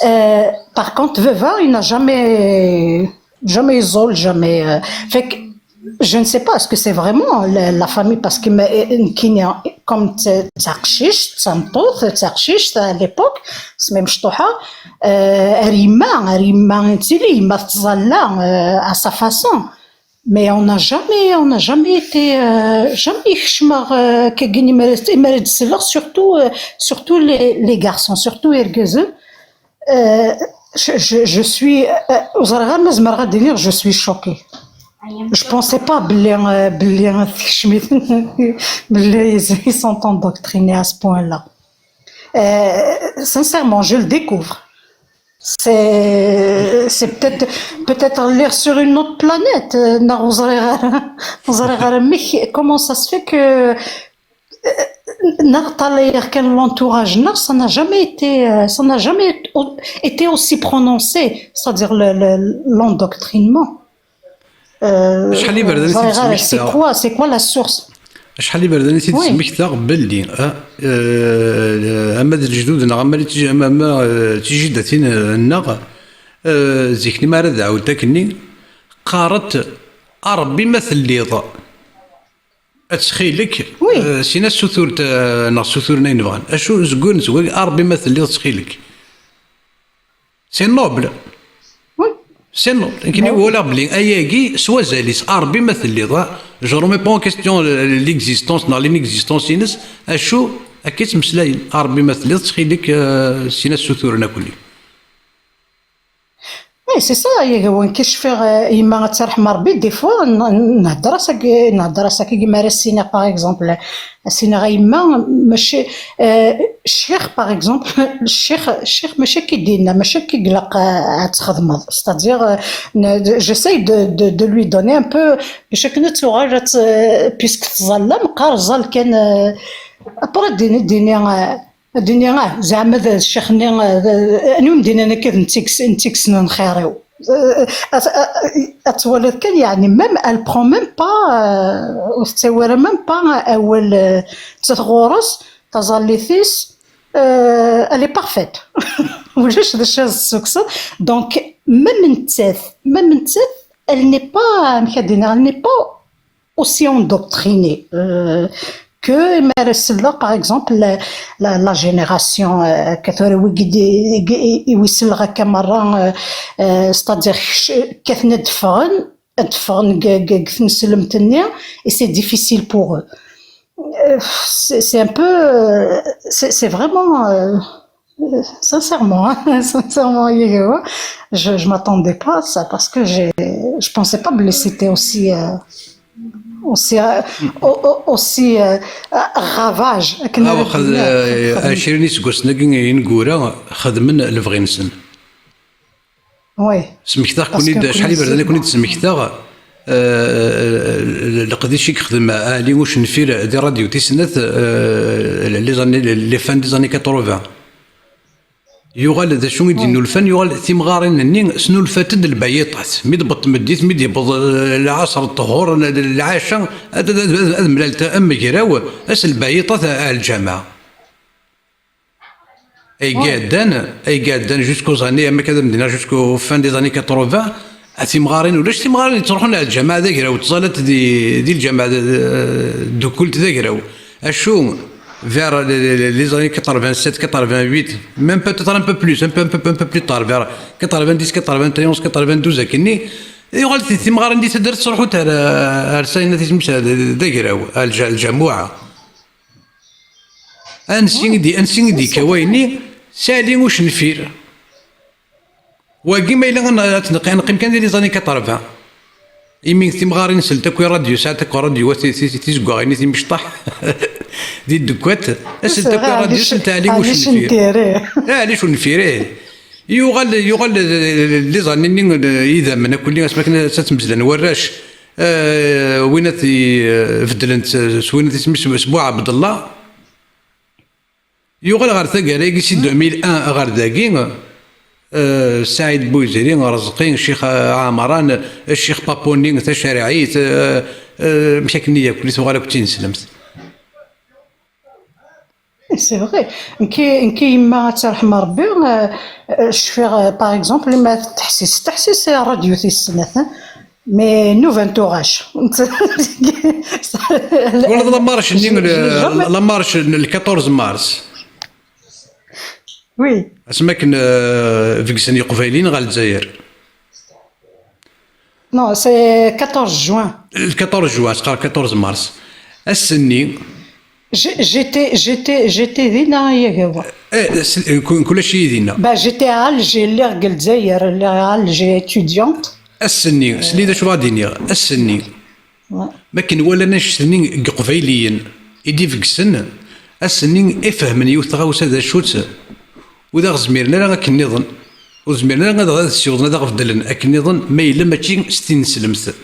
Euh, par contre, Veva, il n'a jamais, jamais isolé, jamais, euh, fait que, je ne sais pas, est-ce que c'est vraiment la, la famille, parce que ma-, nekkini, comme t-, d taqcict, d tameṭṭut, d taqcict à l'époque, c'est même mecṭuḥa, euh, ar yemma, ar yemma, nettili, yemma tettẓalla, euh, à sa façon. Mais on n'a jamais, on n'a jamais été, euh, jamais yekcem-aɣ, euh, akkagi, mi ara, mi ara d-selleɣ, surtout, euh, surtout les, les garçons, surtout irgazen. Euh, je, je, je suis, euh, ur ẓriɣ ara ma zemreɣ ad d-iniɣ, je suis choquée. Je pensais pas belli, euh, belli tekcem-iten, belli ils, ils sont endoctrinés à ce point-là. Euh, sincèrement, je le découvre. C'est, c'est peut-être, peut-être aller sur une autre planète, euh, neɣ ur ẓriɣ ara, ur ẓriɣ ara amek, comment ça se fait que, euh, neɣ ṭalayeɣ kan l'entourage-nneɣ, ça n'a jamais été, euh, ça n'a jamais été au-, été aussi prononcé, c'est-à-dire le, le, l'endoctrinement. Euh, Acḥal iberdan i ẓriɣ ara, c'est t-id-smektaɣ. Quoi, c'est quoi la source? Acḥal iberdan i Oui. t-id-smektaɣ belli, ah, euh, ama d lejdud-nneɣ, ama d tij-, ama, ama, euh, d tijidatin, euh, nneɣ, euh, zik-nni mi ara d-ɛawdent akkenni, qqarent, "A Ṛebbi ma telliḍ." Ttxil-k, Oui. euh, sin-as sutur-d, euh, neɣ suturen ayen bɣan. Acu zeggun seg wagi, "A Ṛebbi ma telliḍ, ttxil-k." C'est noble. Oui. C'est noble. Nekkini walaɣ belli ayagi s wazal-is, "A Ṛebbi ma telliḍ", ah, je remets pas en question, euh, l'existence neɣ l'inexistence-ines, acu akka i ttmeslayen, "A Ṛebbi ma telliḍ, ttxil-k, euh, sin-as suturen akkenni. Oui, c'est ça, yagi, win kif cfiɣ, euh, yemma ad terḥem Ṛebbi, des fois, n-, n-, nhedder-as agi, nhedder-as agi, mi ara s-iniɣ, par exemple, s-iniɣ a yemma, mačči, euh, ccix, par exemple, ccix, ccix mačči akka i d-yenna, mačči akka i ilaq, euh, ad txedmeḍ. C'est-à-dire, euh, ne-, de-, j'essaye de, de, de lui donner un peu, bac akken ad tuɣal, ad t-, euh, puisque teẓẓal, la meqqar ẓẓal kan, euh, après, d-, d-, d-ini, euh, Ad d-iniɣ, ah, zeɛma d ccix-nni, ah, d, anwa i m-d-yennan akka d netta i yes-, netta i yessnen xir-iw? Eh, ad, ad, ad twaliḍ kan, yeɛni, même, elle prend même pas, eh, ur tettawi ara même pas awal, eh, nettat ɣur-s, taẓallit-is, eh, elle est parfaite. Ulac d acu ara tessukkseḍ. Donc, même nettat, même nettat, elle n'est pas, amek ad d-iniɣ, elle n'est pas aussi endoctrinée, euh, que mi ara selleɣ, par exemple, la, la, la génération, euh, akka tura wigi d-, i, i, i wi selleɣ akka merra, euh, euh, c'est-à-dire kc-, kkaten ad d-ffɣen, ad d-ffɣen deg, deg, deg tneslemt-nni, et c'est difficile pour eux. Euh, c'est, c'est un peu, euh, c'est, c'est vraiment, euh, euh, sincèrement, hein, sincèrement, Yehua, je, je m'attendais pas à ça parce que j'ai, je pensais pas que c'était aussi, euh, aussi, euh, au-, au-, aussi, euh, ravage. Akken ara d-iniɣ, xed-, xedmen. Ɛecrin iseggasen-agi ineggura xedmen lebɣi-nsen. Oui. Smektaɣ-ken-id, acḥal iberdan i ken-id-smektaɣ, euh, leqdic i yexdem Ɛli Ucenfir di radio tis snat, euh, les années, les fins des années quatre-vingts. Yuɣal d acu i d-innulfan, yuɣal timɣarin-nni snulfant-d lbayiṭat. Mi d-tewweḍ tmeddit, mi d-yewweḍ, euh, lɛaṣer, ṭṭhur, l-, lɛaca, ad, ad, ad, ad mlalent amegraw, ass lbayiṭat ar lǧameɛ. Ay iɛeddan, ay iɛeddan jusqu'aux années, am akka ad am-d-iniɣ, jusqu'aux fin des années quatre-vingts, a timɣarin, ulac timɣarin yettruḥun ar lǧameɛ d agraw, ttẓallant di, di lǧameɛ d, d, ddukkelt d agraw. Acu, vers les, les, les années quatre-vingt-sept, quatre-vingt-huit, même peut-être un peu plus, un peu, un peu, un peu plus tard, vers quatre-vingt-dix, quatre-vingt-onze, quatre-vingt-douze, akkenni, yuɣal ti-, timɣarin di taddart ttruḥunt ar, ar sayen tismis d, d agraw, ar lǧa-, lǧamuɛa. Ansi i d-, ansi i d-yekka wayenni? Sali Ucenfir. Wagi ma yella ad n-, ad neqqim kan di les années quatre-vingts. Imi timɣarin nsel akk i radio, sɛant akk radio, ti-, ti-, tizeggaɣin i timecṭaḥ di ddekkat, nsel akk i radio, nsel Ɛli Ucenfir. Ɛli Ucenfir, ih. Yuɣal, yuɣal, eh, les années-nni, eh, idammen akk-nni, asmi akken ad ttmezlan warrac, eh, win ad t-, eh, beddlen s, s win ad isem-is, s Buɛabdella. Yuɣal ɣer taggara-agi si deux mille un ɣer dagi, eh, Saɛid Buziri, Rezqi, Ccix Ɛamran, Ccix Papuni, Tacerɛit, eh, eh, amek akken i yakk, tuɣal akk d tineslemt. C'est vrai. Nekk, nekk yemma ad terḥem Rebbi, euh, euh, cfiɣ, euh, par exemple, ma teḥsis, teḥsis i ṛṛadyu tis snat, hein. Mais nous vingt âge. Twalaḍ la marche-nni, la marche n le quatorze mars. Oui. Asmi akken, euh, begsen Yeqbayliyen ɣer Lezzayer. Non, c'est quatorze juin. Le quatorze juin, c'est quatorze mars. Ass-nni. J'ai-, j'étais, j'étais, j'étais dinna, Yagawa. Eh, s-, eh, ku-, kulac-iyi dinna. Bah, j'étais à Alger, lliɣ deg Lezzayer, lliɣ à Alger étudiante. Ass-nni, sli d acu ara d-iniɣ. Ass-nni. Ouais. Mi akken walan annect-nni n Yeqbayliyen i d-ibegsen, ass-nni i fehmen yiwet tɣawsa d acu-tt, ur d aɣ-zmiren ara akken nniḍen, ur zmiren ara ad, ad ssiwḍen ad aɣ-beddlen akken nniḍen, ma yella mačči s tineslemt.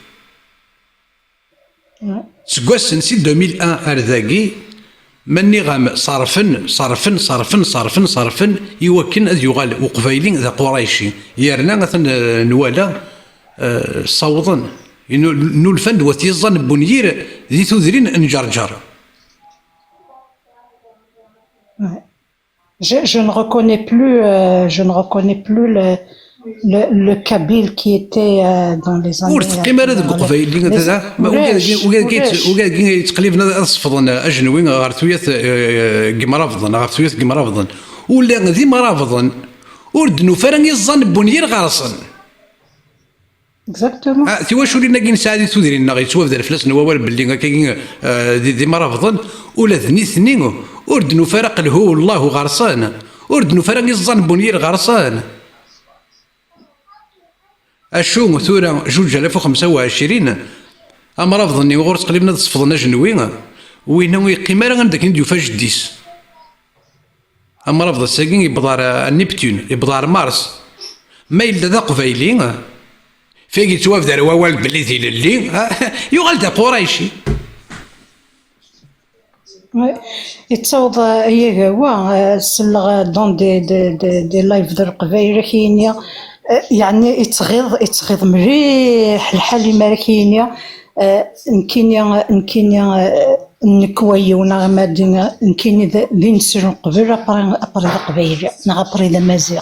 Ouais. Seg wass-n, si deux mille un ar dagi, ma nniɣ-am ṣerfen, ṣerfen, ṣerfen, ṣerfen, ṣerfen, i wakken ad yuɣal Uqbayli d Aqurayci. Yerna atan, eh, nwala, eh, ssawḍen. Nu-, nulfan-d wat yiẓẓan n Bunyir di tudrin n Ǧerǧer. Ouais. Je, je ne reconnais plus, euh, je ne reconnais plus le, le, le Kabyle qui était, euh, dans les années, ur teqqim ara deg, euh, Uqbayli, les, da, ma ulac, ugad-agi, ugad-agi, ulac. Ugad-agi yettqelliben ad, ad sefḍen ajenwi ɣer tuyat, eh, n yimrabḍen, ɣer tuyat n yimrabḍen. Ula d imrabḍen, ur d-nufi ara iẓẓan n Bunyir ɣer-sen. Exactement. Ah, tiwaculin-agi nesɛa di tudrin-nneɣ, yettwabder fell-asen wawal belli akkagi, eh, d, d imrabḍen, ula d nitni ur d-nufi ara qelhu Allahu ɣer-sen, ur d-nufi ara iẓẓan n Bunyir ɣer-sen. Acu tura, zuǧ alaf u xemsa u ɛecrin, amrabḍ-nni ɣur-s qliben ad sefḍen ajenwi, winna ur yeqqim ara anda akken i d-yufa jeddi-s. Amrabeḍ ass-agi yewweḍ ɣer, uh, Neptune, yewweḍ ɣer Mars. Ma yella d aqbayli, fig yettwabder wawal belli d ilelli, yuɣal d aqurayci. Ouais. Yettaweḍ, uh, yagawa, uh, selleɣ, uh, dans des, des, des, des lives de Leqbayel, ak-yini, uh, yeɛni yettɣiḍ, yettɣiḍ mliḥ lḥal imi ara ak-yini, uh, nekkini, nekkini, uh, Nekk wa yiwen, neɣ ma d, nekkini d, d ineslem qbel, après, après d aqbayli, neɣ après d amaziɣ.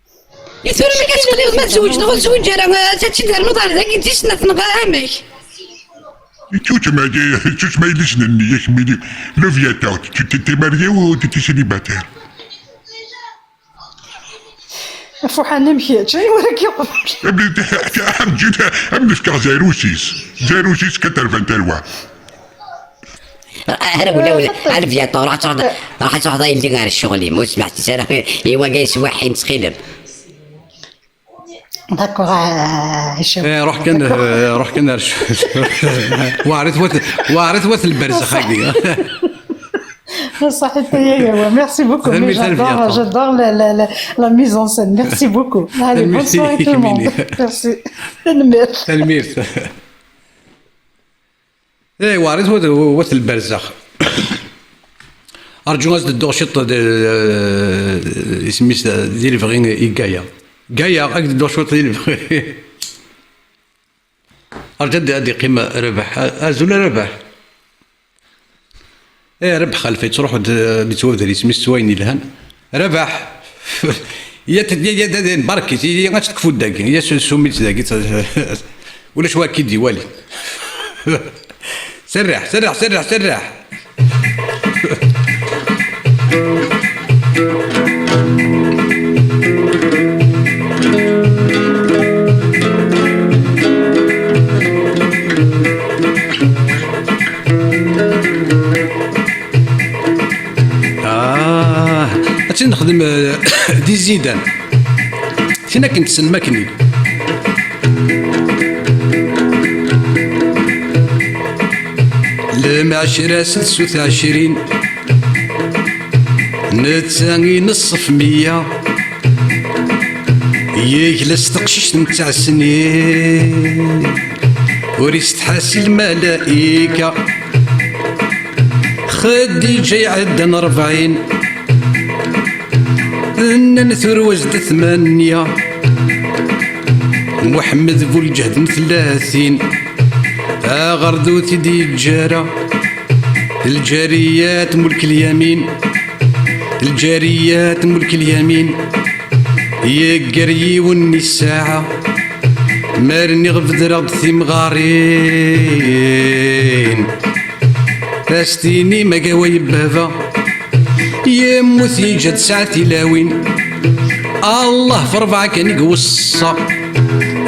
I tura ma teqlibeḍ ma tzewǧeḍ neɣ ur tezwiǧ ara, ad tt-id-ternuḍ ɣer dagi d tis snat neɣ amek? Ttutma, ttutma yelli-s-nni, yak mini, Loviata, tu t'es marié ou t'étais célibataire? Afuḥan am kečč, ay wara k-iqbel. Am nefk-, am nefkeɣ zéro six, zéro six quatre-vingt-trois. Ara wala wala, a Loviata, ruḥ ad truḥeḍ, ruḥ ad truḥeḍ a yelli ɣer ccɣel-im, ur smeḥsis ara i wagga yeswaḥin, ttxil-m. D'accord, euh, Hicham. Eh, ruḥ kan, eh, ruḥ kan ar ccɣel. Weɛrit wat, weɛrit wat lberzex-agi. Saḥit, ya, ya, ya. Merci beaucoup. Mais j'adore, j'adore la, la, la, la mise en scène. Merci beaucoup. Allez, bonne soirée tout le monde. Merci. Tanemmirt. Tanemmirt. Eh, weɛrit wat, wat lberzex. Arǧu ad s-d-dduɣ ciṭ d, isem-is d, di lebɣi i Gaya. Gaya, ad d-dduɣ ciṭ di lebɣi. Arǧu ad, ad d-iqqim Rabaḥ. Azul a Rabaḥ. Eh, Rabaḥ Xalfa yettruḥu-d, eh, ad yettwabder isem-is s wayen yelhan. Rabaḥ! Ya, ya, ya, ya, barek-it, ya, ad tekfuḍ dagi, ya, s-, summi-tt dagi, ulac wa k-id-iwali. Serreḥ, serreḥ, serreḥ, serreḥ! Ah, ad tt-nexdem, eh, di Zidane. Tin akken tessnem akken. Lemɛecra s tsu tɛecrin, netta i neṣṣef meyya. Yegla s teqcict n ttɛesnin, ur isetḥa si lmalayka. Xeddiǧa iɛeddan rebɛin, nnan turwa-s d tmanya. Muḥemmed bu lǧehd n tlatin, aɣerda ur t-id-yeǧǧa ara. Lǧariyat mulk lyamin, lǧariyat mulk lyamin. Yegger yiwen n ssaɛa, ma rniɣ bedreɣ-d timɣarin. As-tinim agawa n baba, yemmut yeǧǧa tesɛa tilawin. Allah f rebɛa kan i iweṣṣa,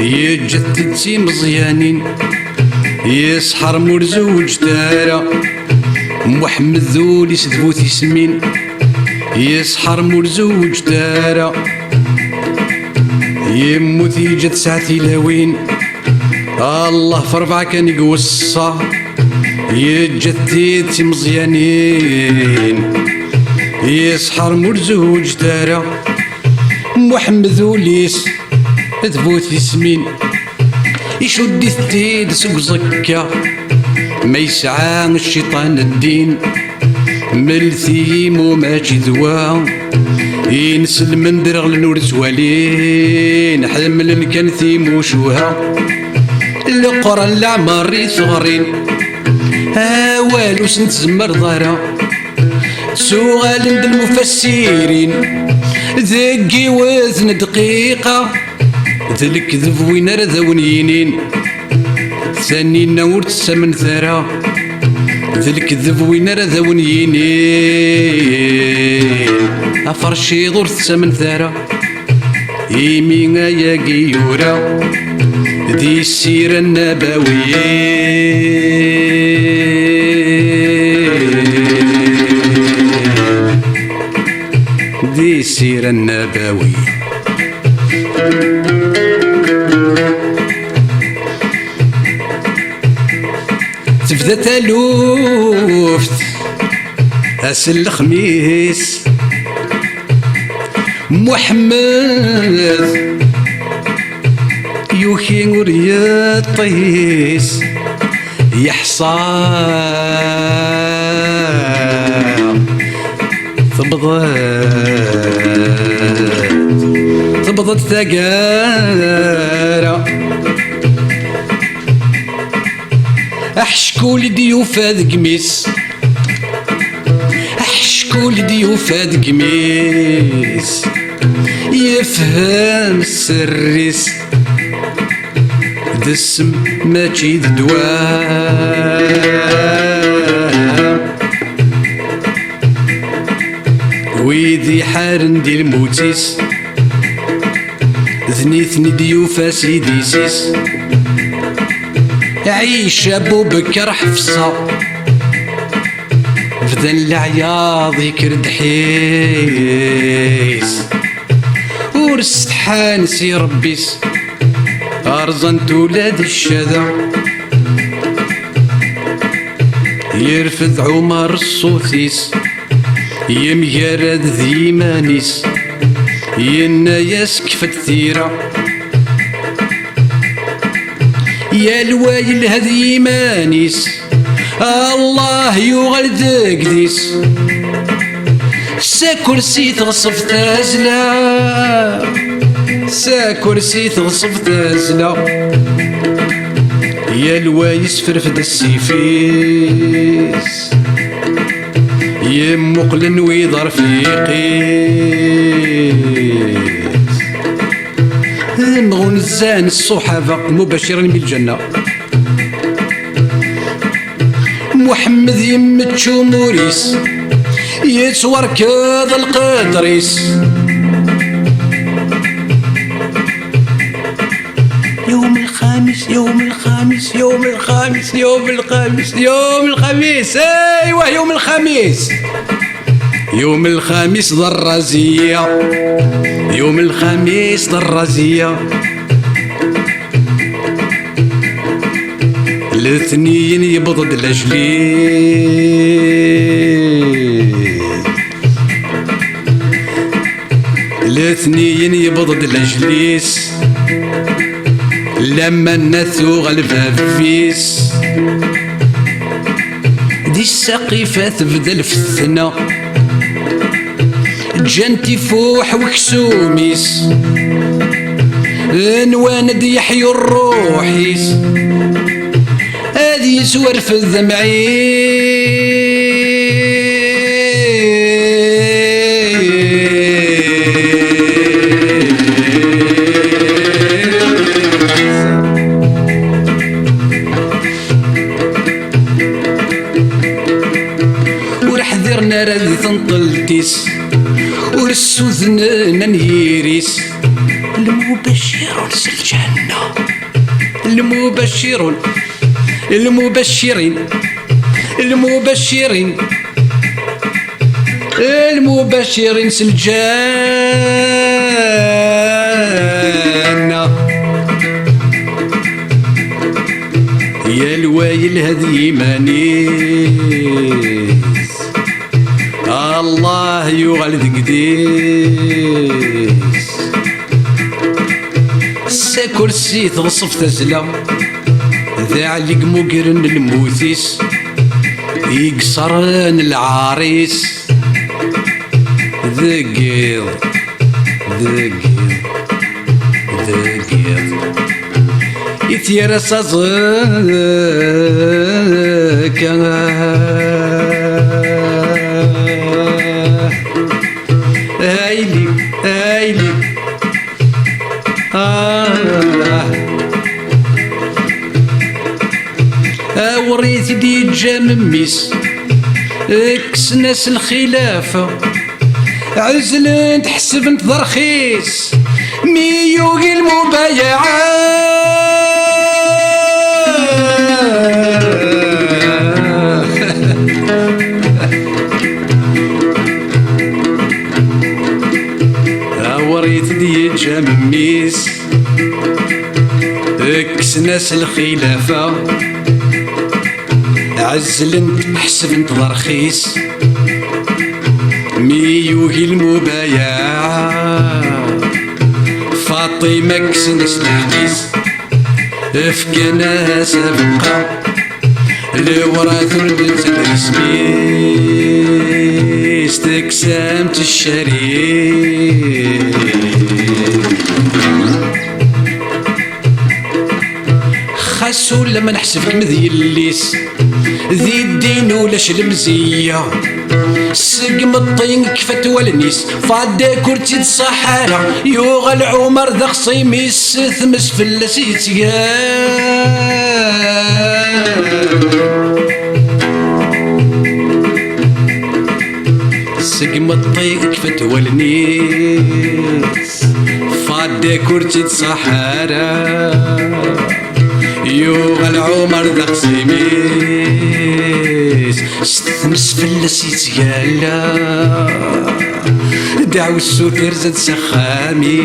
yeǧǧa-t-id d timeẓyanin. Yesḥerm ur zewǧet ara, Muḥemmed d ul-is d bu tismin. Yesḥerm ur zewǧet ara, yemmut yeǧǧa tesɛa tilawin. Allah f rebɛa kan i iweṣṣa, yeǧǧa-t-id d timeẓyanin. Yesḥerm ur zewǧet ara, Muḥemmed ul-is d bu tismin. Icudd-it-id seg uẓekka, ma yesɛa cciṭan ddin. Mlet-iyi mu mačči d wa, inselmen dreɣlen ur ttwalin, ḥemmlen kan timucuha. Leqran leɛmer i t-ɣrin, awal ur sen-tzemreḍ ara. Ttuɣalen d lmufassirin deg yiwet n dqiqa. D lekdeb win ara d awen-yinin, Taninna ur tettamnet ara. D lekdeb win ara d awen-yinin, aferciḍ ur tettamnet ara. Imi ayagi yura di Sira Nnabawi. Di Sira Nnabawi. Tebda taluft ass n lexmis. Muḥemmed yuki ur yeṭṭis, yeḥṣa. Tebḍa, tebḍa-d taggara. Aḥeckul i d-yufa deg imi-s. Aḥeckul i d-yufa deg imi-s. Yefhem sser-is. D ssem mačči d ddwa. Wid iḥaren di lmut-is, d nitni d-yufa s idis-is. Ɛica, Bubekker, Ḥefṣa, bdan leɛyaḍ yekker-d ḥis. Ur setḥan si Ṛebbi-s, rẓan-t ula di ccada. Yerfed Ɛumar ṣṣut-is, yemgarad d yiman-is, yenna-yas: "Kfet tira." Yal wa yelha d yiman-is, Allah yuɣal deg-s. S akersi teɣṣeb tazla, s akersi teɣṣeb tazla. Yal wa yesferfed ssif-is, yemmuqlen wi d arfiq-is. Mɣunzan ṣṣuḥaba mubaciren imi lǧenna. Muḥemmed yemmečč umur-is, yettwarkeḍ lqedr-is. Yawm lxamis, yawm lxamis, yawm lxamis, yawm lxamis, yawm lxamis. Aywa, yawm lxamis. Yawm lxamis d rraziya. Yawm lxamis d rraziya. Letniyen yewweḍ-d lajli. Letniyen yewweḍ-d lejlis, lamanna tuɣal bab-is. Di Saqif tebda lfetna, ǧǧan tifuḥ weksum-is, nwan ad d-yeḥyu ṛṛuḥ-is, ad yeswerfed amɛic. Ur ḥdiren ara di tenṭelt-is, ur ssudnen anyir-is. Lmubacirun s lǧenna, lmubacirun, lmubacirin, lmubacirin, lmubacirin s lǧenna. Yal wa yelha d yiman-is, Allah yuɣal deg idis. S akersi teɣṣeb tazla, d Ɛli i yemmugren lmut-is, i yeṣṣren lɛar-is. Deg iḍ, deg iḍ, deg iḍ, i t-yerra s aẓekka. Ayli, ayli. Ah. Awer i t-id-yeǧǧa memmi-s, kksen-as lxilaf, ɛezlen-t, ḥesben-t d rxis, mi yugi lmubayaɛa. Awer i t-id-yeǧǧa memmi-s, kksen-as lxilafa, ɛezlen-t, ḥesben-t d rxis, mi yugi lmubayaɛa. Faṭima kksen-as lḥeqq-is, fkan-as abeqqa, lewrat ur d-tteddu isem-is, tekksemt ccari. Xas ulamma neḥseb-kem d yelli-s, di ddin ulac lemziyya. Seg meṭṭi kfat wallen-is, fadek ur tt-id-ṣaḥ ara. Yuɣal Ɛumar d axṣim-is, tmes fell-as yettga. Seg meṭṭi kfat wallen-is, fadek ur tt-id-ṣaḥ ara. Yuɣal Ɛumar d axṣim-is, s tmes fell-as yettgalla. Dɛawessu terza-d s axxam-is.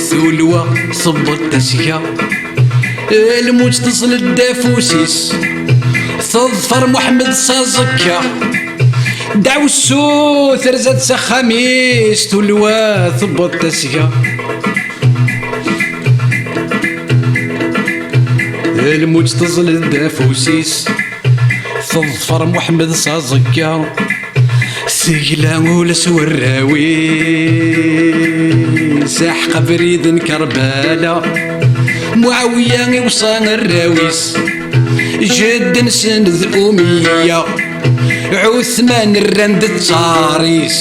Tulwa tewweḍ tasga, lmut teẓẓel-d afus-is, teḍfer Muḥemmed s aẓekka. Dɛawessu terza-d s axxam-is, tulwa tewweḍ tasga. Lmut teẓẓel-d afus-is, teḍfer Muḥemmed s aẓekka. Tegla ula s warraw-is, aḥeq abrid n Kerbala. Muɛawiya iwṣa arraw-is, jedden-sen d Umiya. Ɛutman rran-d ttar-is,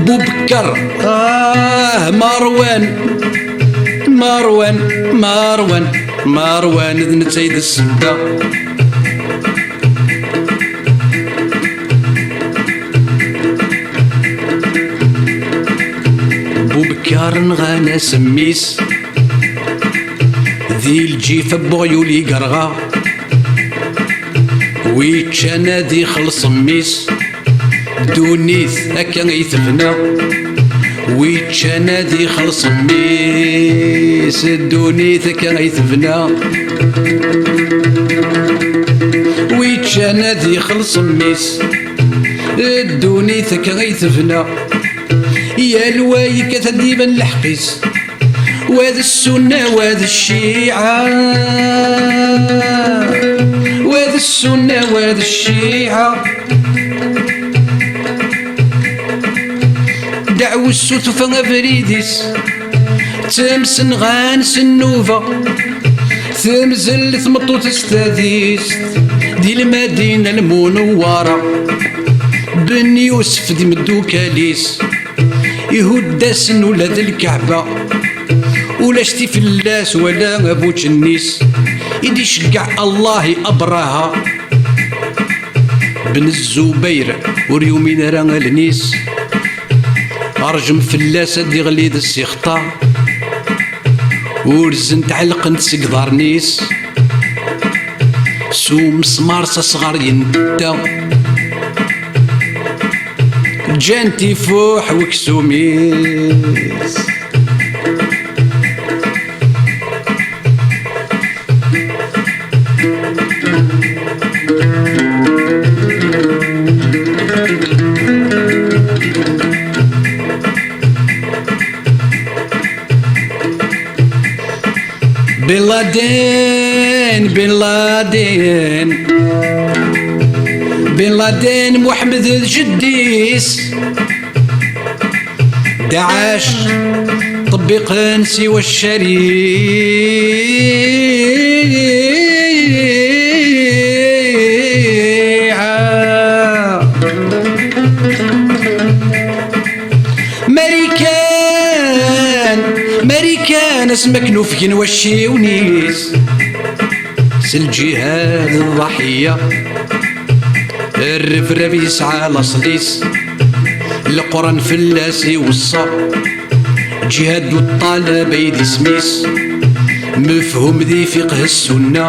Bubekker, ah, Marwan, Marwan, Marwan, Marwan d netta i d ssebba. Bubekker nɣan-as mmi-s, di lǧif n uɣyul i yerɣa. Wi ččan ad ixelṣ mmi-s, ddunit akka i tebna. Wi ččan ad ixelṣ mmi-s, ddunit akka i tebna. Wi ččan ad ixelṣ mmi-s, Ddunit akka ay tebna, yal wa yekkat ad d-iban lḥeqq-is. Wa d ssunna, wa d cciɛa, wa d ssunna, wa d cciɛa. Ddeɛwessu tufa abrid-is, ttemsenɣan s nnuba. Temzel tmeṭṭut s tadist di Lmadina Lmunewwara. Ben Yusef d imeddukal-is, ihudd-asen ula d Lkaɛba. Ulac tifellas wala abučennis, i d-iceggeɛ Allah i Abraha. Ben Zubayr ur yumin ara allen-is. Rjem fell-as ad iɣli d ssixṭa. Urzent ɛelqent seg iḍarren-is. S umesmar s asɣar yenta. Ǧǧan-t ifuḥ weksum-is. Bin Laden, Bin Laden, Bin Laden, Muḥemmed d jeddi-s. Daɛac ṭebbiqen siwa ccariɛa. Marikan, Marikan, asmi akken ufgen wacciwen-is s lǧihad d ḍaḥiya. Rrebrab yesɛa laṣel-is, Leqran fell-as iweṣṣa. Ǧihad u ṭṭalab ay d isem-is, mefhum di fiqh ssunna.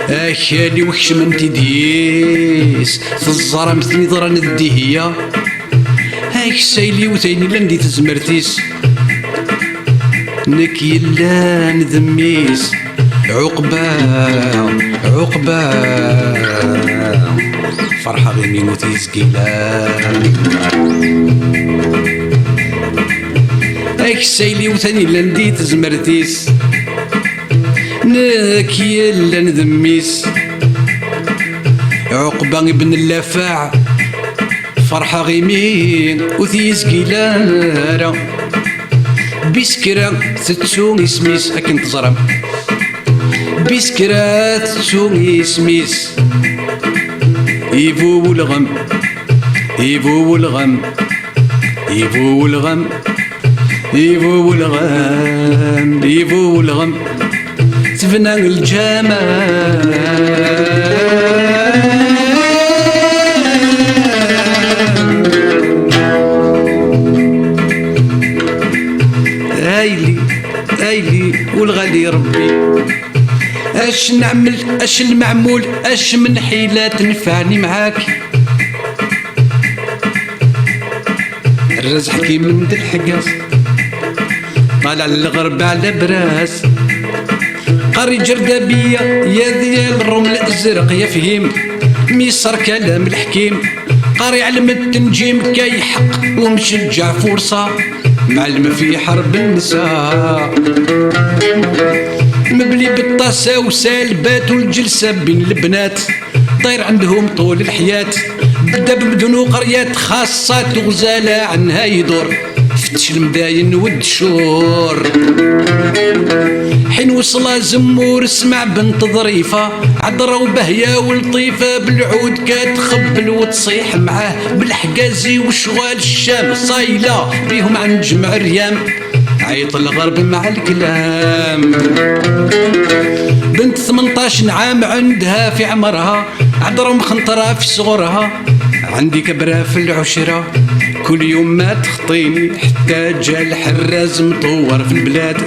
Akal-iw kecmen-t-id yis, teẓram-ten iḍran d Dihya. Aksayl-iw d ayen illan di tezmert-is, nekk yellan d mmi-s. Ɛuqba, Ɛuqba, ferḥeɣ imi ur t-yezgil ara. Aksayl-iw d ayen illan di tezmert-is, nekk yellan d mmi-s. Ɛuqba ibn Llafaɛ, ferḥeɣ imi ur t-yezgil ara. Biskra tettu isem-is akken teẓram. Biskra tettu isem-is. Ibu ulɣem, ibu ulɣem, ibu ulɣem, ibu ulɣem, ibu ulɣem. Tebna lǧameɛ. Ayli, ayli, ulɣali Rebbi. Acu neɛmel, acu lmeɛmul, acu menḥila tenfeɛni mɛak. Rrez ḥkimen d lḥeggas, ṭalɛ lɣerba ɛla bras. Qari ǧerdabiya, ya diyal ṛṛuml zerq ya fhim. Mi ṣṣer kalam lḥkim, qari ɛelm ttenǧim kay ḥeq umceǧǧeɛ furṣa. Mɛellem fi ḥerb nnsa. Mebli beṭṭasa u salbat u lǧelsa bin lebnat. طير عندهم طول الحياة. بدا بمدن وقريات خاصة وغزالة عنها يدور. فتش المداين والدشور. حين وصل زمور سمع بنت ظريفة، عذرة وبهية ولطيفة، بالعود كتخبل وتصيح معاه، بالحجازي وشغال الشام صايلة بيهم عن جمع الريام. عيط الغرب مع الكلام. بنت ثمنطاش عام عندها في عمرها، عذرة مخنطرة في صغرها، عندي كبرة في العشرة، كل يوم ما تخطيني، حتى جا الحراز مطور في البلاد.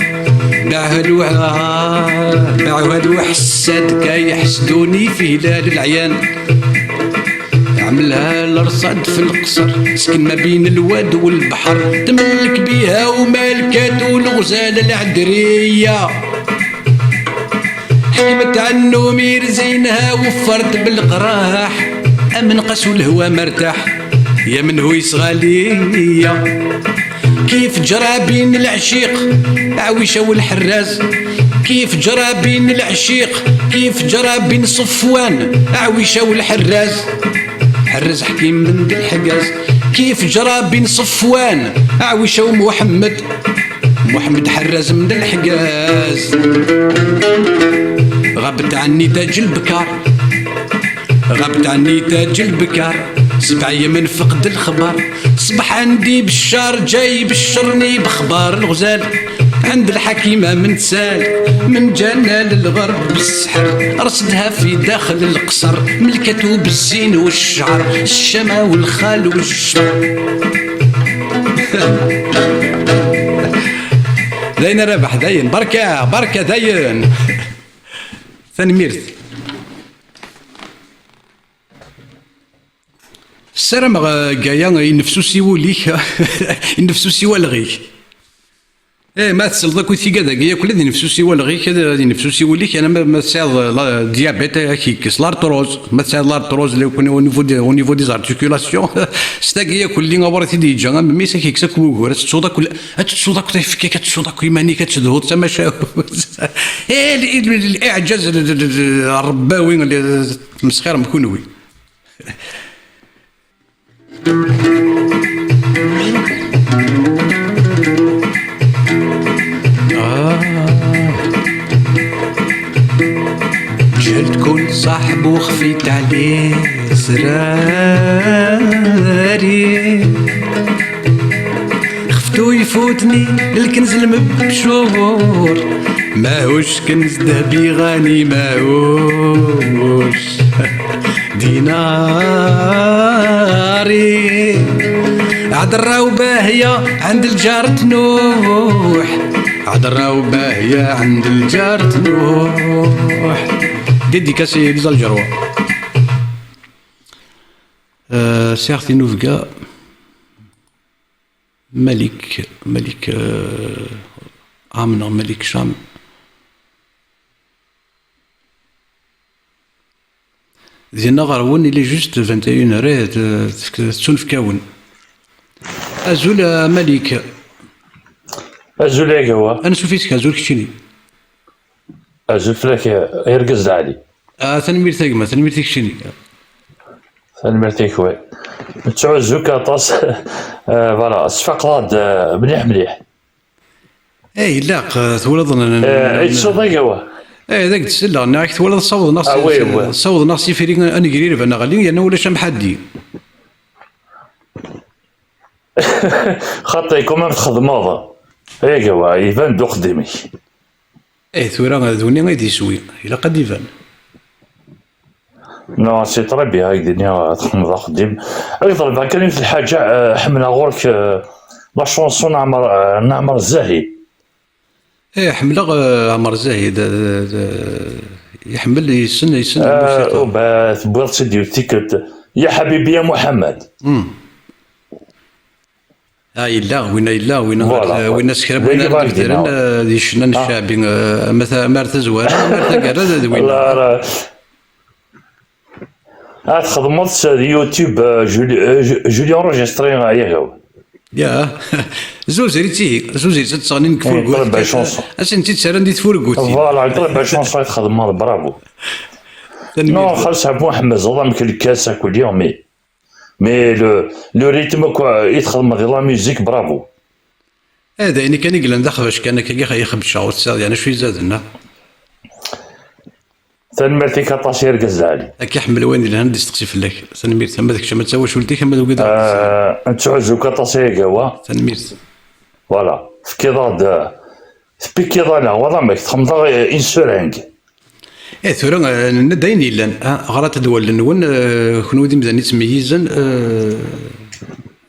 باعها الوع-، باعوها الوحساد كي يحسدوني في هلال العيان. عملها الرصاد في القصر، سكن ما بين الواد والبحر، تملك بيها ومالكات والغزالة العدرية. حكمت عنه مير زينها وفرت بالقراح، Amenqas ulehwa mertaḥ, ya menhu yesɣali-ya. Kif ǧrabin lɛciq, aɛwicaw lḥerraz. Kif ǧrabin lɛciq, kif ǧrabin Ṣefwan, aɛwicaw lḥerraz. Ḥerraz ḥkim ben d lḥegaz. Kif ǧrabin Ṣefwan, aɛwicaw Muḥemmed. Muḥemmed ḥerraz ben d lḥegaz. Ɣabet ɛenni taǧ lbekar. Ɣabet ɛenni taǧ lbekar. Sebɛa yemen fqed lexbar. Ṣbeḥ عندي بشار جاي يبشرني بخبار الغزال. عند الحكيمة من تسال، من جنة للغرب بالسحر، رصدها في داخل القصر، ملكته بالزين والشعر، الشمع والخال والشطر. Dayen a Rabaḥ, dayen. Barka, barka, dayen. Tanemmirt. Ssarameɣ, eh, Gaya, yennefsusi wul-ik, yennefsusi walleɣ-ik. Eh, ma tesleḍ akk i tigad-agi akk, ad yennefsusi walleɣ-ik, ad, ad yennefsusi wul-ik, yerna ma, ma tesɛiḍ, eh, la, diabète, ad k-yekkes, l'arthrose, ma tesɛiḍ l'arthrose, le, au niveau de, au niveau des articulations, s tagi akk-lli, awer i t-id-yeǧǧa, a memmi-s, ad k-yekkes akk wugur, ad tettuḍ akk, ad tettuḍ akk tafekka-k, ad tettuḍ akk iman-ik, ad tedhuḍ tamacahut. Eh, l-, l-, l-, l-, iɛǧaz, l-, l-, l-, l-, ṛebbawi, l-, tmesxirem kunwi. جهلتكم صاحب وخفيت عليه سراري. خفتو يفوتني الكنز المبشور، ماهوش كنز ذهبي غالي، ماهوش ديناري. عذرة وباهية عند الجار تنوح، عذرة وباهية عند الجار تنوح. Dédicace les Algérois. Euh, certes, Inuvga. Malik, Malik, euh, Am neɣ Malik Cam. Dinna ɣer-wen, il est juste vingt et une heures, eh, t-, t-, tettunefk-awen. Azul, a Malik. Azul, a Gawa. Ansuf yis-k, azul keččini. Azul fell-ak, a argaz d Ɛli. Ah, tanemmirt a gma, tanemmirt i keččini. Tanemmirt i kwi. Nettɛuzzu-k aṭas. Eh, voilà, tesfaqeḍ-aɣ-d, eh, mliḥ, mliḥ. Eh, ilaq, eh, twalaḍ n-, n-, Eh, n-, yettsuḍ a Gawa. Eh, d ak-d-selleɣ, nniɣ-ak twalaḍ ssawḍen-aɣ s, Ah, oui, s-, oui. Ssawḍen-aɣ s ifri n-, anegriraben aɣli, yerna ulac amḥaddi. Xaṭi, quand même txedmeḍ. A Gawa, iban-d uxeddim-ik. Eh, tura d win ay d iswi. Ilaq ad d-iban. Non, c'est très bien, ad k-d-iniɣ, txedmeḍ axeddim. Ad k-ḍelbeɣ kan yiwet lḥaǧa, eh, ḥemmleɣ ɣur-k, eh, la chanson n Ɛmer, eh, n Ɛmer Zahid. Eh, ḥemmleɣ, eh, Ɛmer Zahid, eh, eh, iḥemmel, yessen, yessen Eh, lmusika. Uba tewwiḍ-tt-id yiwet tikkelt, Ya Habibi ya Muḥemmed. Hmm. Ah, yella, winna yella, winna, Voilà. Eh, winna s kra n win ara d-imetren, eh, di ccna n ccaɛbi, eh, ama ta-, ama ar tazwara, ama ar taggara, d winna. Ad txedmeḍ s YouTube, eh, Juli-, eh, Ju-, Julien Rogestre, eh, yagaw. Ya. Zuzer-itt ihi, zuzer-itt ad tt-ɣnin deg furgut. Ad sen-tt-id-terran di tfurgut. Voilà, ṭleb chanson i txedmeḍ, bravo. Tanemmirt. Non, xas Ɛebbu Ḥmed, ẓer amek lkas akk-lli, mais Mais le, le rythme, quoi, i txedmeḍ di la musique, bravo. Eh, d ayen kan i yellan d axbac kan, akka i xebceɣ, ur tesɛiḍ yani acu izaden, ah. Tanemmirt-ik aṭas, a argaz d Ɛli. Akka ḥemmel wayen yelhan, d-isteqsi fell-ak. Tanemmirt, ama d kečč, ama d tawacult-ik, ama d wigad. Eh, nettɛuzzu-k aṭas, a Gawa. Tanemmirt. Voilà, tefkiḍ-aɣ-d, eh, tpikiḍ-aneɣ, waḍ amek, txedmeḍ-aɣ, eh, une seringue. Eh, tura, eh, nenna-d ayen yellan. Ah, ɣrat-d wallen-nwen, eh, kenwi d imdanen yettmeyyizen, eh.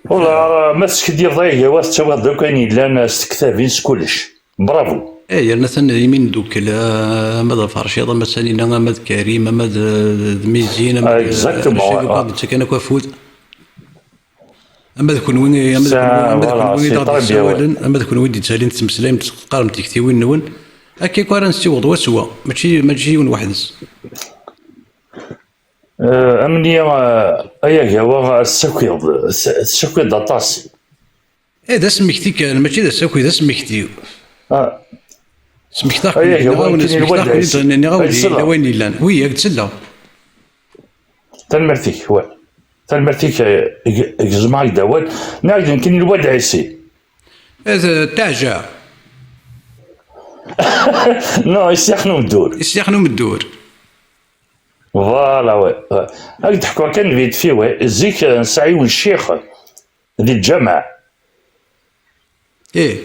Wala, ma teskiddibeḍ ay Gawa, tettawiḍ-d akk ayen yellan, eh, s tektabin, s kullec. Bravo. Eh, yerna atan imi neddukel, eh, ama d Lferciḍ, ama d Sanina, ama d Karim, ama d, d Mizin, ama d, exactement, eh, ouais, ouais. Nettak-aneɣ akk afud. Ama d kenwi, ama d kenwi, ama d kenwi i d-aɣ-d-yessawalen, ama d kenwi i d-yettalin tettmeslayem, teqqarem tiktiwin-nwen, akka akk ara nessiweḍ wa s wa, mačči, mačči yiwen weḥd-s. Eh, amni, eh, ay agawa, tessakiḍ, tessakiḍ aṭas. Eh, d asmekti kan, mačči d asaki, d asmekti. Ah. Smektaɣ-ken-id, ay agawa, nniɣ-awen, akken smektaɣ-ken-id, nniɣ-awen-d yella wayen yellan. Wi, ad d-selleɣ. Tanemmirt-ik, wa. Tanemmirt-ik, eh, g-, gezmeɣ-ak-d awal. Nniɣ-ak-d nekkini Lwad Ɛisi. Eh, d-, teɛja. Non, i Syax n Umeddur. I Syax n Umeddur. Voilà, ouais, ouais. Ad d-ḥkuɣ kan vite fait, ouais. Zik, eh, nesɛa yiwen ccix di lǧameɛ. Ih.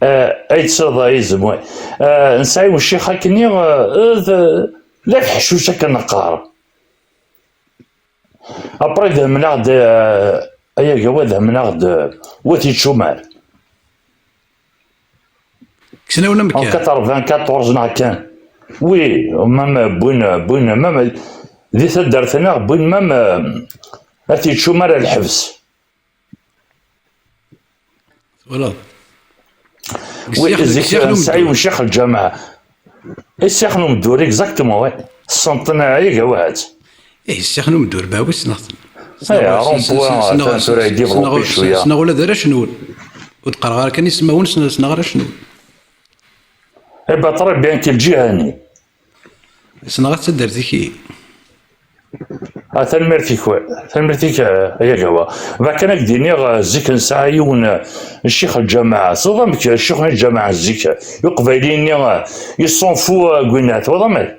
Eh, ay d-sirḍa yizem, ouais. Eh, nesɛa yiwen ccix akkenni, eh, d, d afeḥcuc akken neqqar. Après, dehmneɣ-d, eh, ay agawa, dehmneɣ-d, eh, wat yeččumar. Kksen-awen amkan. En quatre-vingt-quatorze neɣ kan. Oui, même wwin, wwin, même di taddart-nneɣ, wwin même, eh, at yeččumar ar lḥebs. Twalaḍ? Oui, zik nesɛa yiwen ccix lǧameɛ. I Syax n Umeddur, exactement, ouais. Ssenṭen ay agawa ahat. Ih, Syax n Umeddur, bah oui, ssneɣ-ten. Eh, rond-point, atan tura i d-développé cwiya. Ssneɣ ula d arrac-nwen. Ur d-qqareɣ ara kan ismawen, ssneɣ, ssneɣ arrac-nwen. Eh ben, très bien, kil ǧihani. Ssneɣ-tt d taddart-ik-iyi. Ah, tanemmirt-ik, wa. Tanemmirt-ik, eh, ay agawa. Bakan ad k-d-iniɣ, eh, zik nesɛa yiwen, eh, ccix lǧameɛ. Teẓriḍ amek ccix n lǧameɛ zik, eh, iqbayliyen-nni, eh, ils s'en foutent, eh, n winna. Twalaḍ amek?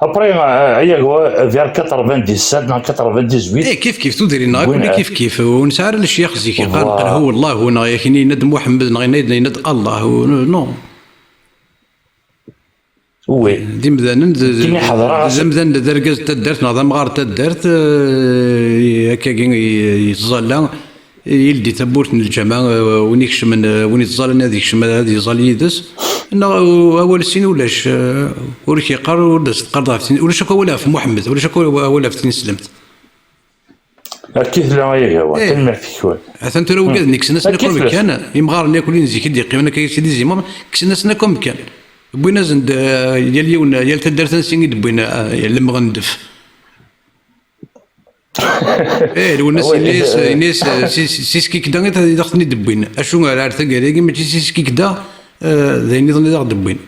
Après, eh, ay agawa, vers quatre-vingt-dix-sept neɣ quatre-vingt-dix-huit. Eh, kif kif, tudrin-nneɣ akk kif kif. Ur nesɛi ara lecyax zik, yeqqaren qelhu Allahu, neɣ yakni yenna-d Muḥemmed, neɣ yenna-d, yenna-d Allah, u-, non. Oui. D imdanen, d, d, d amdan, d argaz n taddart, neɣ d amɣar n taddart, eh, akkagi i, yettẓalla, yeldi tawwurt n lǧameɛ, eh, win ikecmen, eh, win yettẓallan ad ikcem, ad iẓall yid-s. Neɣ, eh, awal sin ulac, eh, ur k-yeqqar, ur d as-teqqareḍ ɣef tin, ulac akk awal ɣef Muḥemmed, ulac akk awal ɣef tineslemt. Akka i tella, ay agawa, eh, tanemmirt-ik, wa. Atan tura ugaden i kksen-asen akk amkan, imɣaren yakk n zik i d-yeqqimen akka i Sidi Zimu, kksen-asen akk amkan. Wwin-asen-d, eh, yal yiwen, yal taddart ansi i d-wwin, eh, lemɣendef. Eh, Lwennas, oui, yenna-yas, eh, yenna-yas, eh, si, si, si Skikda i d aɣ-ten-id-wwin. Acu ar, ar taggara-agi, mačči si Skikda, eh, d ayen nniḍen i d aɣ-d-wwin.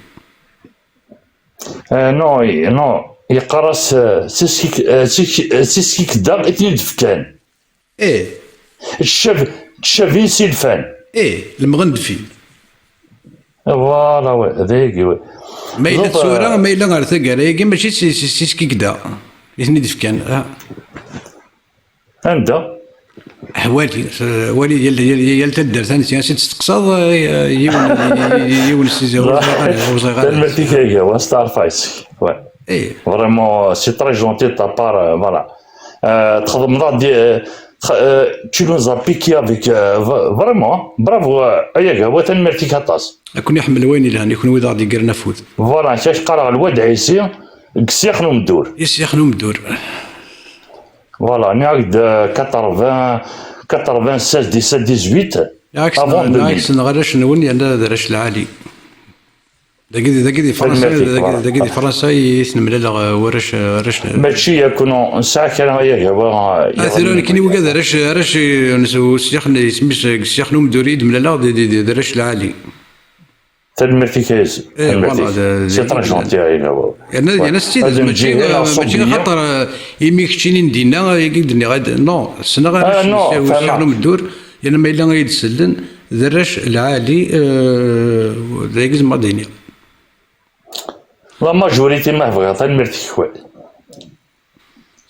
Eh, non, i-, non, yeqqar-as, eh, si Skik-, eh, si Skik-, eh, si Skikda i ten-id-fkan. Eh. Ttcab-, ttcabin s ilfan. Eh, lemɣendfin. Voilà, ouais, d ayagi, ouais. Ma yella d tura, eh, ma yella ar taggara-agi, mačči si, si, si Skikda i ten-id-fkan, ah. Anda? Ah, wali, eh, wali yal, yal, yal taddart ansi, ansi testeqsaḍ, eh, yiwen, yiwen si, ur ẓriɣ ara, ur ẓriɣ ara. Tanemmirt-ik, ay agawa, steɛṛfeɣ yes-k. Ouais. Eh. Vraiment, c'est très gentil de ta part, euh, voilà. Euh, txedmeḍ-aɣ-d, euh, tx-, euh, tu nous as piqué avec, euh, v-, vraiment, bravo, euh, ay agawa, tanemmirt-ik aṭas. Ad ken-iḥemmel wayen yelhan, i kenwi d aɣ-d-yeggren afud. Voilà, kak qqareɣ Lwad Ɛisi, deg Syax n Umeddur. I Syax n Umeddur. Voilà, nniɣ-ak-d, euh, quatre-vingts, quatre-vingt-seize, dix-sept, dix-huit, avant deux mille. Nniɣ-ak ssneɣ arrac-nwen, yerna d arrac lɛali. Dagi, dagi di Fransa, dagi, dagi di Fransa i t-nemlaleɣ, eh, warrac, eh, arrac. Mačči yakk, non, nesɛa kra ay agawa, eh, ah, tura nekkini wigad arrac, arrac, eh, n s-, Syax n, isem-is, eh, Syax n Umeddur i d-mlaleɣ, d, d, d, d arrac lɛali. Tanemmirt-ik a Yazid. Eh, tanemmirt-ik. Voilà, c'est très gentil, ay agawa. Yerna, yerna s tidet, mačči, eh, mačči axaṭer, eh, imi keččini n dinna, eh, i d-nniɣ, non, ssneɣ arrac n Syax n Umeddur. Yerna ma yella ay d-sellen, d arrac lɛali, eh, d ayagi zemreɣ ad d-iniɣ. La majorité ma bɣiɣ, tanemmirt-ik, ouais.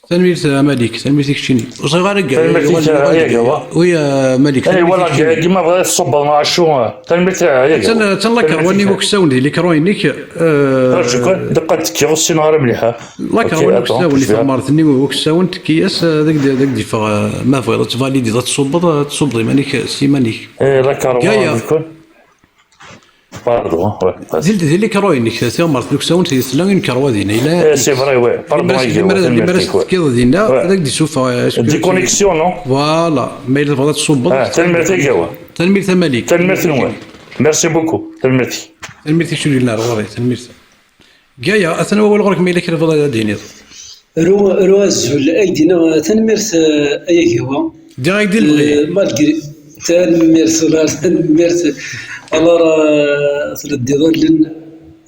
Tanemmirt a Malik, tanemmirt i keččini. Ur ẓriɣ ara. Tanemmirt-ik, ay agawa. Oui, a Malik, eh, tanemmirt i keččini. Voilà, ma bɣiɣ tṣubbeḍ neɣ acu, tanemmirt, ay agawa. Attan, attan la karwa-nni uksawen di likru-inek, eh, acu kan, daqqa ad tekkiɣ, ur ssineɣ ara mliḥ, ah. La karwa-nni uksawen, i teɣmert-nni uksawen, tekki-as, eh, ad ak-d-, ad ak-d-iffeɣ, eh, ma bɣiḍ ad tvalidiḍ, ad tṣubbeḍ, eh, ad tṣubbeḍ iman-ik, s yiman-ik. Eh, la karwa, Gaïa. Pardon, ouais, vas-y. Di, di likru-inek, tiɣmert n uksawen, tella inekrwa dinna, yella. Eh, c'est vrai, ouais. Pardon, limer ara, limer ara tekkiḍ dinna, ad ak-d-isuffeɣ, eh, des connexions, non? Voilà, ma yella tebɣiḍ ad tṣubbeḍ. Ah, tanemmirt a Gawa. Tanemmirt a Malik. Tanemmirt-nwen. Merci beaucoup. Tanemmirt. Tanemmirt i kečč, ur yelli ar ɣur-i, tanemmirt. Gaïa, atan wawal ɣur-k, ma yella kra tebɣiḍ ad d-tiniḍ. Ru, ru azul, ay d-iniɣ, tanemmirt, eh, ay agawa. Diɣ ay d-ilebɣi. Eh, malgré, tanemmirt, wala tanemmirt. Alors, eh, tleddiḍ allen,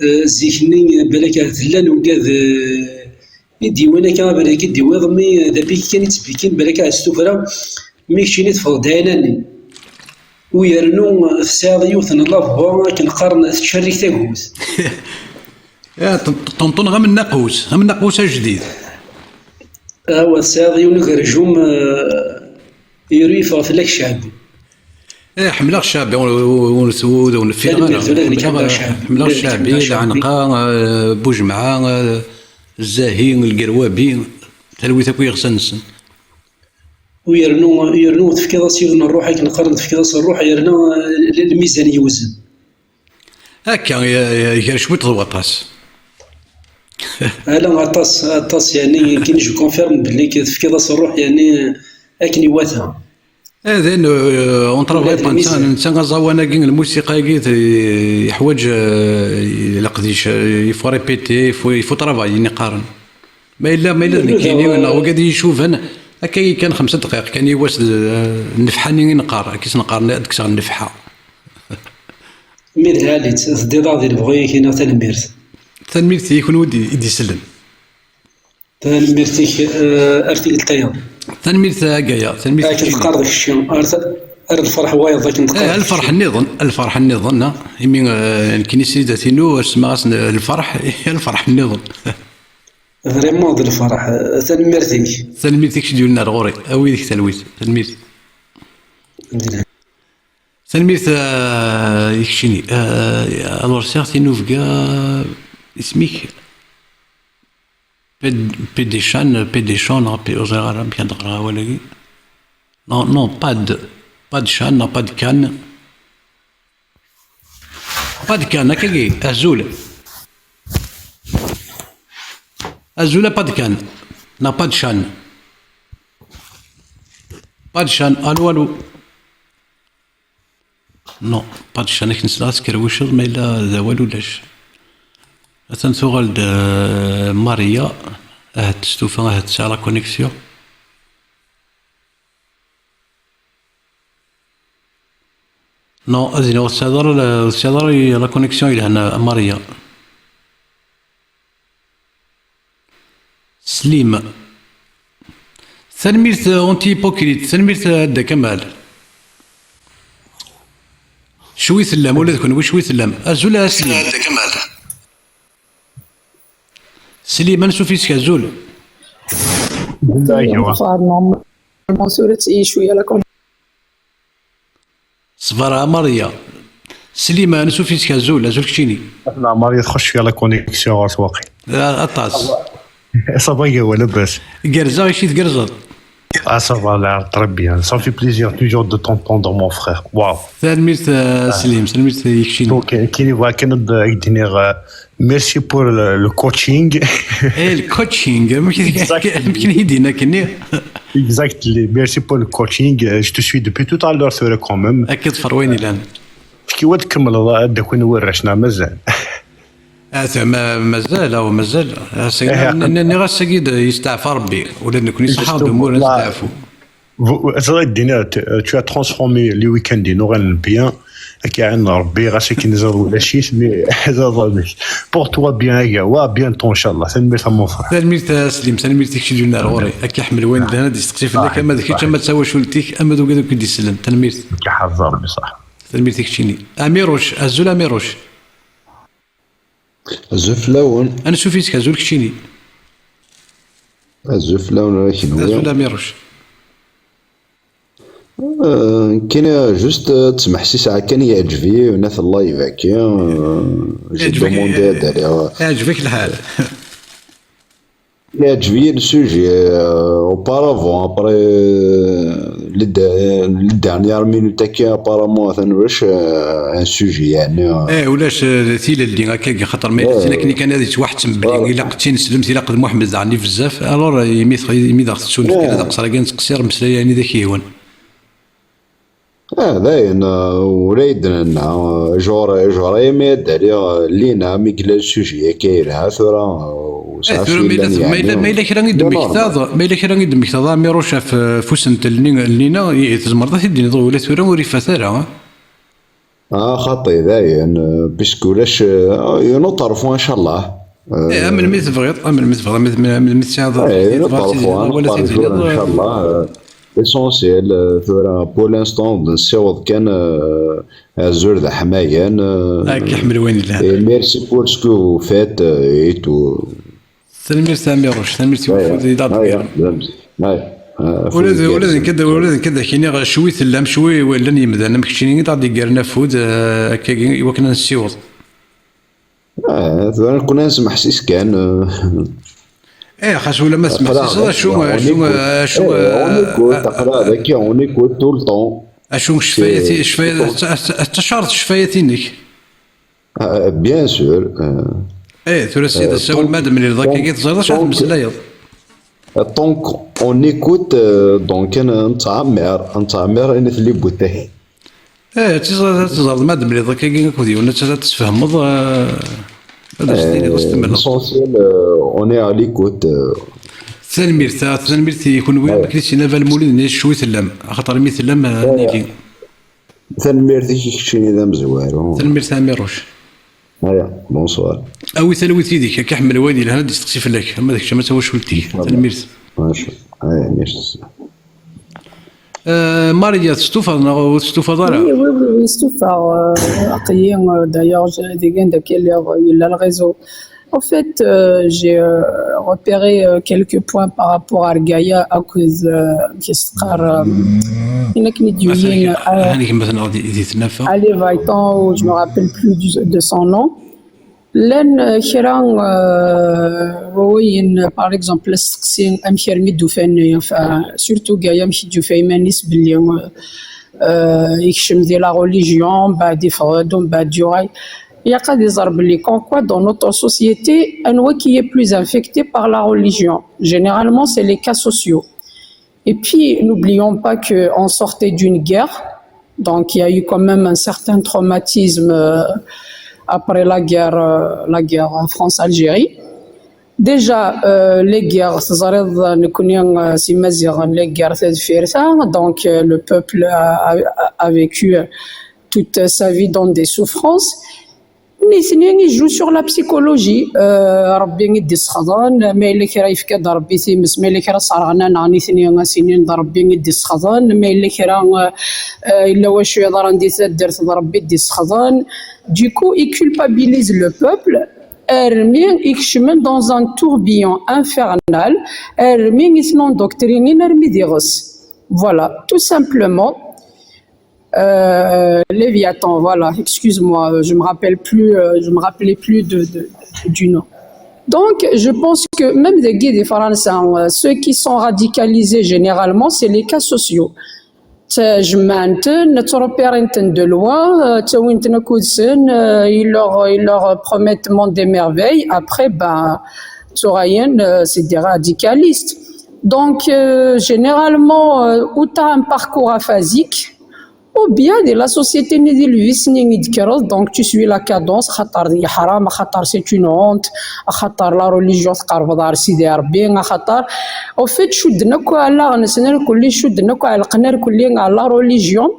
eh, zik-nni, balak ahat llan wigad, eh, i d-yewwin akka abrid i d-yewwiḍ, mi, eh, d apiki kan i ttbekkin, balak ahat s tuffra, mi keččini teffɣeḍ-d ɛinani. U yernu, eh, tesɛiḍ yiwet n la voix akken qqaren tettcerrig tagut. Ya, ṭen-, ṭenṭuneɣ am nnaqus, am nnaqus ajdid. Awa, tesɛiḍ yiwen ugerjum, eh, iru yeffeɣ fell-ak ccɛeb. Eh, ḥemmleɣ ccɛeb, ur, ur, ur, ur, ur neffineɣ ara. Tanemmirt ula d nekk ḥemmleɣ ccɛeb. Ḥemmleɣ ccɛeb, ula d nekk ḥemmleɣ ccɛeb. Lɛenqa, eh, Buǧemɛa, eh, Zzahi, Lgerwabi, talwit akk i yiɣsan-nsen. U yernu, u yernu tefkiḍ-as yiwen n ṛṛuḥ, akken qqaren tefkiḍ-as ṛṛuḥ, yerna, eh, l-, lmizan yewzen. Akka, i-, i-, gar cwiṭ d waṭas. Ala, aṭas, aṭas, yeɛni, nekkini je confirme belli k-, tefkiḍ-as ṛṛuḥ, yeɛni, akken iwata. Eh, d ayen, euh, on travaille pas, netta, netta aẓawan-agi, lmusiqa-agi, t-, yeḥwaǧ, euh, leqdic, euh, il faut répéter, il faut, il faut travailler, i qqaren. Ma yella, ma yella d nekkini, neɣ wigad i yi-icuban, akka kan xemsa dqayeq kan i wass d, nnefḥa-nni i neqqar, akka i s-neqqar, ad d-kkseɣ nnefḥa. Mi d lɛali-tt, teddiḍ-aɣ di lebɣi-ik, iniɣ tanemmirt. Tanemmirt i kunwi i d-, i d-isellen. Tanemmirt-ik, eh, ar tikkelt-aya. Tanemmirt a Gaya, tanemmirt. Akken teqqareḍ kečči, ar ta-, ar lferḥ wayeḍ akken teqqareḍ. Eh, lferḥ nniḍen, lferḥ nniḍen, ah. Imi, eh, nekkini s tidat-inu, semmaɣ-as lferḥ, lferḥ nniḍen. Vraiment d lferḥ. Tanemmirt-ik. Tanemmirt-ik, s d-yulin ar ɣur-i. Awi deg talwit. Tanemmirt. Tanemmirt, eh, i keččini. Eh, alors, sɛiɣ tinubga, isem-ik? Ped-, Pedichan, Pedichan, neɣ Pe-, ur ẓriɣ ara amek ad ɣreɣ awal-agi. Non, non, pas de, pas de chan, non, pas de can. Pas de can, akkagi, azul. Azul a pas de can. Non, pas de chan. Pas de chan, allô, allô. Non, pas de chan, akken nesla ad skerwiceḍ, ma yella d awal ulac. Atan tuɣal-d, euh, Maria, ahat testufa, ahat tesɛa la connexion. Non, ad iniɣ ur tesɛiḍ ara, ur tesɛiḍ ara la connexion yelhan a Maria. Slim. Tanemmirt, euh, anti hypocrite, tanemmirt, euh, a Dda Kamal. Cwi tellam, ula d kenwi cwi tellam. Azul a Slim. Slim, ansuf yis-k, azul. Normalement, tura-tt i cwiya la connexion. Ṣber a Maria. Sliman, ansuf yis-k, azul, azul keččini. Maria txucc kra la connexion ɣer-s waqil. Ah, aṭas. Ça va, Gawa, labas? Gerrzeɣ, i tgerrzeḍ? Ah, ça va, là, très bien. Ça fait plaisir toujours de t'entendre, mon frère. Waouh. Tanemmirt, euh, Slim, tanemmirt i keččini. Donc, euh, kini bɣa kan ad ak-d-iniɣ, euh, merci pour le, le coaching. Eh, le coaching, amek, exactly. Amek i d-yenna akkenni? Exactly. Merci pour le coaching. Euh, je te suis depuis tout à l'heure, c'est vrai quand même. Akka ḍfer wayen ilan. Fkiwa tkemmleḍ ad d-akin warrac neɣ mazal? Ah, ma-, mazal, aw, mazal. Ah, c'est, eh, n-, n-, nniɣ ass-agi d-, yesteɛfa Rebbi. Ula d nekkni ṣaḥa d umur ad nesteɛfu. Vous, ça va être dinner, tu, tu as transformé les week-ends in oran bien. Akka ɛin Rebbi, ɣas akken iẓad ulac-it, mais iẓad amek. Porte-toi bien, Agawa, bientôt, inchallah. Tanemmirt a mon frère. Tanemmirt a Slim, tanemmirt i kečč d-yulin ar ɣur-i. Akka ḥemmel wayen d-, ad d-isteqsi fell-ak, ama d kečč, ama d tawacult-ik, ama d ugad akk i d-isellen. Tanemmirt. Akka ḥaẓer, ṣaḥ. Tanemmirt i keččini. Amiruc, azul Amiruc. Azul fell-awen. Ansuf yis-k, azul keččini. Azul fell-awen ara kenwi. Azul Amiruc. Euh, nekkini juste, euh, ttmeḥsiseɣ kan, yeɛǧeb-iyi, nat live-agi, euh, j'ai demandé ad d-aliɣ. Yeɛǧeb-ak lḥal. Yeɛǧeb-iyi le sujet, euh, auparavant, après, euh, les de-, les dernières minutes-agi, apparemment, atan ulac, euh, un sujet, yeɛni, euh. Eh, ulac, euh, tilelli, akka, xaṭer ma yella d tin akken kan ad yettwaḥettem belli ilaq d tineslemt, ilaq d Muḥemmed daɣen i bezzaf, alors, euh, imi tx-, imi daɣ tettunefk kan ad aqṣer-agi ad nettqeṣṣir, mmeslay ayen i d ak-yehwan. Ah, dayen, euh, ur ay d-nenna, euh, genre, genre, imi ad d-aliɣ, euh, Lina, mi yella le sujet akka yelha, tura, euh, ur Eh, sɛiɣ tura, ma yella, ma yella, ma yella kra i d-temmektaḍ, ma yella kra i d-temmektaḍ, a Miruc, ɣef, ɣef usentel-nni n Lina, i, tzemreḍ ad t-id-tiniḍ ula tura ur ifat ara, ah? Ah, xaṭi, dayen, euh, puisque ulac, euh, une autre fois, inchallah. Eh, a melmi tebɣiḍ, a melmi tebɣiḍ, a melmi, a melmi tesɛiḍ, eh, tebɣiḍ, tebɣiḍ, wala tebɣiḍ, inchallah, euh, l'essentiel, euh, tura, pour l'instant, nessiweḍ kan, euh, azul d aḥmayan, euh, et merci pour ce que vous faites, euh, et tout. Tanemmirt a Miruc, tanemmirt i ufud i d-aɣ-d-iggaren. Ula d, ula d nekk ad, ula d nekk ad ak-iniɣ, cwi tellam, cwi llan yemdanen am keččini i d-aɣ-d-iggaren afud, eh, akkagi, i wakken ad nessiweḍ. Ah, tura nekkni ad nesmeḥsis kan, eh. Eh, xas ulamma tesmeḥsiseḍ, acu, acu, acu, on écoute, aql-aɣ daki, on écoute tout le temps. Acu ccfayat, ccfayat, ad tacareḍ ccfayat-inek. Ah, bien sûr. Eh, tura sidi, ssawel ma d-mlileḍ akkagi, teẓriḍ acu ara temmeslayeḍ. Donc, on écoute, euh, donc, nettɛemmir, nettɛemmir ayen i telli n wuttah. Eh, ad teẓreḍ, ad teẓreḍ ma d-mlileḍ akkagi akked yiwen, ad tesfehmeḍ, eh, ad as-tiniḍ, ad as-temmleḍ. L'essentiel, euh, on est à l'écoute, euh. Tanemmirt, tanemmirt i kunwi, akken i s-yenna Lmulud, nni cwi tellam, axaṭer imi tellam, eh, nigi. Tanemmirt-ik i keččini d amezwaru. Tanemmirt a Miruc. Aya, bonsoir. Awi talwit yid-k, akka ḥemmel wayen yelhan ad d-isteqsi fell-ak, ama d kečč ama d tawacult-ik. Tanemmirt. Maca, aya, merci. Euh, Maria, testufaḍ neɣ ur testufaḍ ara? Oui, oui, oui, oui, stufaɣ, euh, aql-i, euh, d'ailleurs, je, deg anda akka lliɣ, euh, yella le réseau. En fait, euh, j'ai, euh, repéré, euh, quelques points par rapport à Gaïa akked, euh, amek i s-teqqar, euh, ayen akken i d-yuwin, euh, atan gma-tneɣ di, di tnafa. Ali Vaitan, ou je me rappelle plus du, de son nom. Llan, euh, kra, euh, wayen, par exemple, asteqsi amek armi d-ufan, enfin, surtout Gaïa amek i d-yufa iman-is belli, euh, euh, yekcem di la religion, mbeɛd yeffeɣ-d, mbeɛd yuɣal. Ilaq ad iẓer belli, comme quoi, dans notre société, anwa qui est plus infecté par la religion? Généralement, c'est les cas sociaux. Et puis, n'oublions pas qu'on sortait d'une guerre. Donc, il y a eu quand même un certain traumatisme, euh, après la guerre, euh, la guerre France-Algérie. Déjà, euh, les guerres, teẓriḍ, nekkni, euh, s Imaziɣen, les guerres, c'est fait ça. Donc, euh, le peuple a, a, a vécu, euh, toute sa vie dans des souffrances. Nitni, ils jouent sur la psychologie. Euh, Rebbi i d-isexḍen, ma yella kra yefka-d Rebbi times, ma yella kra sserɣen-aneɣ nitni, ad s-inin d Rebbi i d-isexḍen, ma yella kra, euh, euh, yella wacu yeḍran di taddart, d Rebbi i d-isexḍen. Du coup, ils culpabilisent le peuple, armi i kecmen dans un tourbillon infernal, armi i ten-endoctrinin armi d iɣes. Voilà, tout simplement. Euh, Léviathan, voilà, excuse-moi, euh, je me rappelle plus, euh, je me rappelais plus de, de, du nom. Donc, je pense que même deg di Fransa, euh, ceux qui sont radicalisés généralement, c'est les cas sociaux. Ttjemɛen-ten, ttrupirin-ten de loin, euh, ttawin-ten akked-sen, euh, ils leur, ils leur promettent monde et merveilles. Après, ben, ttuɣalen, euh, c'est des radicalistes. Donc, euh, généralement, euh, ou t'as un parcours aphasique, ou bien di la société-nni di lvis-nni i d-tekkreḍ, donc tu suis la cadence, axaṭer yeḥram, axaṭer c'est une honte, axaṭer la religion tqerrbeḍ ɣer Sidi Ṛebbi, axaṭer, au fait, cudden akk allaɣ-nsen irkelli, cudden akk ɛelqen irkelli ɣer la religion.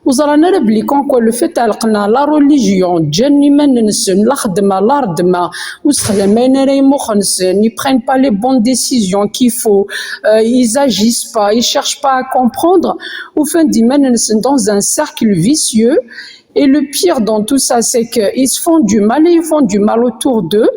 Ur ẓran ara belli comme quoi le fait ɛelqen ɣer la religion, ǧǧan iman-nsen, la xeddma, la ṛeddma, ur sexdam ayen ara imuxen-nsen, ils prennent pas les bonnes décisions qu'il faut, euh, ils agissent pas, ils cherchent pas à comprendre. Ufan-d iman-nsen dans un cercle vicieux. Et le pire dans tout ça, c'est qu'ils se font du mal et ils font du mal autour d'eux.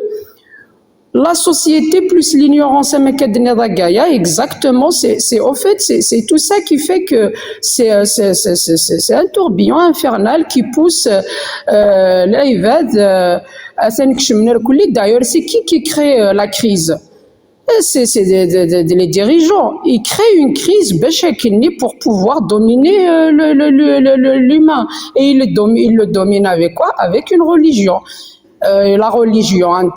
La société plus l'ignorance, am akka d-tenniḍ a Gaïa, exactement, c'est, c'est, au fait, c'est, c'est tout ça qui fait que c'est, euh, c'est, c'est, c'est, c'est, c'est un tourbillon infernal qui pousse, euh, l'ibad, euh, à s'en kecmen irkelli. D'ailleurs, c'est qui qui crée, euh, la crise? Euh, c'est, c'est des, des, des, des dirigeants. Ils créent une crise, باش هكا, pour pouvoir dominer, euh, le, le, le, le, le, l'humain. Et ils le domi-, ils le dominent avec quoi? Avec une religion. Euh, la religion, hein,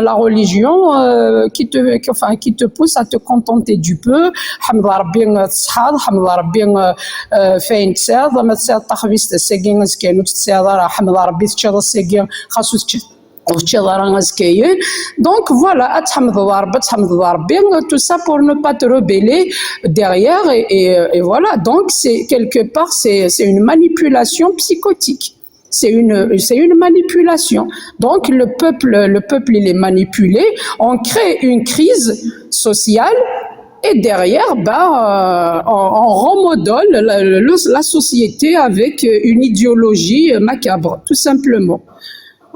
la religion euh, qui, te, qui, enfin, qui te pousse à te contenter du peu. Ḥmed Ṛebbi, euh, tṣeḥḥaḍ, ḥmed Ṛebbi, euh, euh, fayen tesɛiḍ, ma tesɛiḍ taxbizt ass-agi, azekka ur tt-tesɛiḍ ara, ḥmed Ṛebbi, teččiḍ ass-agi, xas ur teččiḍ ur teččiḍ ara azekka-yi. Donc voilà, ad tḥemdeḍ Ṛebbi, ad tḥemdeḍ Ṛebbi, tout ça pour ne pas te rebeller derrière. Et, et, et voilà, donc c'est quelque part, c'est c'est une manipulation psychotique. C'est une, c'est une manipulation. Donc le peuple, le peuple, il est manipulé. On crée une crise sociale et derrière, ben, euh, on, on remodèle la, la, la société avec une idéologie macabre, tout simplement.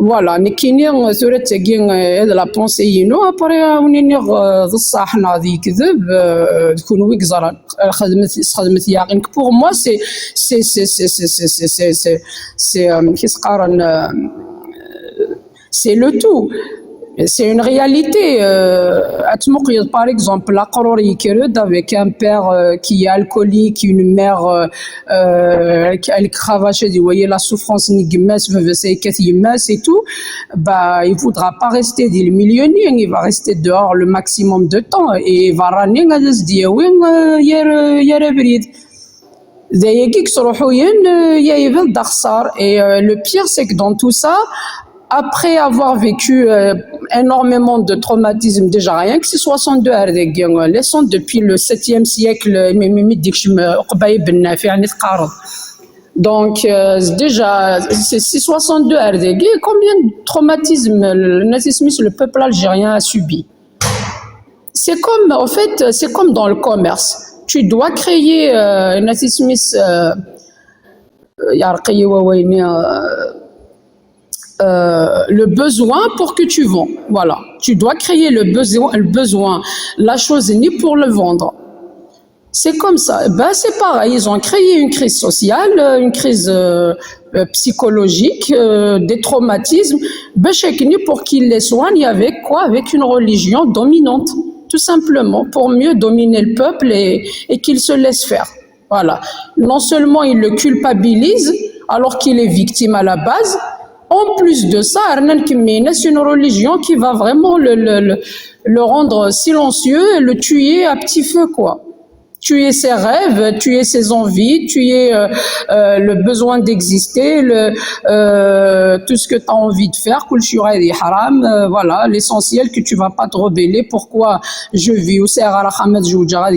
Voilà, nekkini tura d tagi, euh, d la pensée-inu. Après, euh, ad wen-iniɣ, euh, d ṣṣeḥ neɣ d lekdeb, euh, d kunwi i yeẓran. Xedmet, xedmet yaɣ. Nekk, pour moi, c'est, c'est, c'est, c'est, c'est, c'est, c'est, c'est, c'est, euh, amek i s-qqaren, euh, c'est le tout. C'est une réalité. Euh, ad tmuqleḍ, par exemple, aqrur yekker-d avec un père, euh, qui est alcoolique, une mère, euh, euh, elle cravache, vous voyez la souffrance n yemma-s, baba-s yekkat yemma-s et tout. Bah, il voudra pas rester dans le milieu, il va rester dehors le maximum de temps et il va rani ad as-d-yawi, euh, yir, yir abrid. D ayagi i yesruḥuyen, euh, yayba d axeṣṣar. Et, euh, le pire, c'est que dans tout ça, après avoir vécu, euh, énormément de traumatismes, déjà rien que ces soixante-deux ar dagi, euh, laissant depuis le septième siècle, euh, mi, mi, mi d-ikcem, euh, Uqba ibn Nafi, ɛni teqqareḍ. Donc, euh, déjà, c'est, c'est soixante-deux ar dagi, combien de traumatismes le, le nazisme, le peuple algérien a subi ? C'est comme, en fait, c'est comme dans le commerce. Tu dois créer, euh, un assismis, euh, euh, euh, le besoin pour que tu vends. Voilà. Tu dois créer le besoin, le besoin, la chose née pour le vendre. C'est comme ça. Ben, c'est pareil. Ils ont créé une crise sociale, euh, une crise, euh, euh, psychologique, euh, des traumatismes. Ben, c'est que pour qu'ils les soignent avec quoi ? Avec une religion dominante, tout simplement, pour mieux dominer le peuple et, et qu'ils se laissent faire. Voilà. Non seulement ils le culpabilisent, alors qu'il est victime à la base, en plus de ça, c'est une religion qui va vraiment le, le, le, le rendre silencieux et le tuer à petit feu, quoi. Tuer ses rêves, tuer ses envies, tuer, euh, euh, le besoin d'exister, le, euh, tout ce que tu as envie de faire, كلشي غادي حرام, euh, voilà, l'essentiel que tu vas pas te rebeller. Pourquoi je vis au Sahara Khamed Jouja,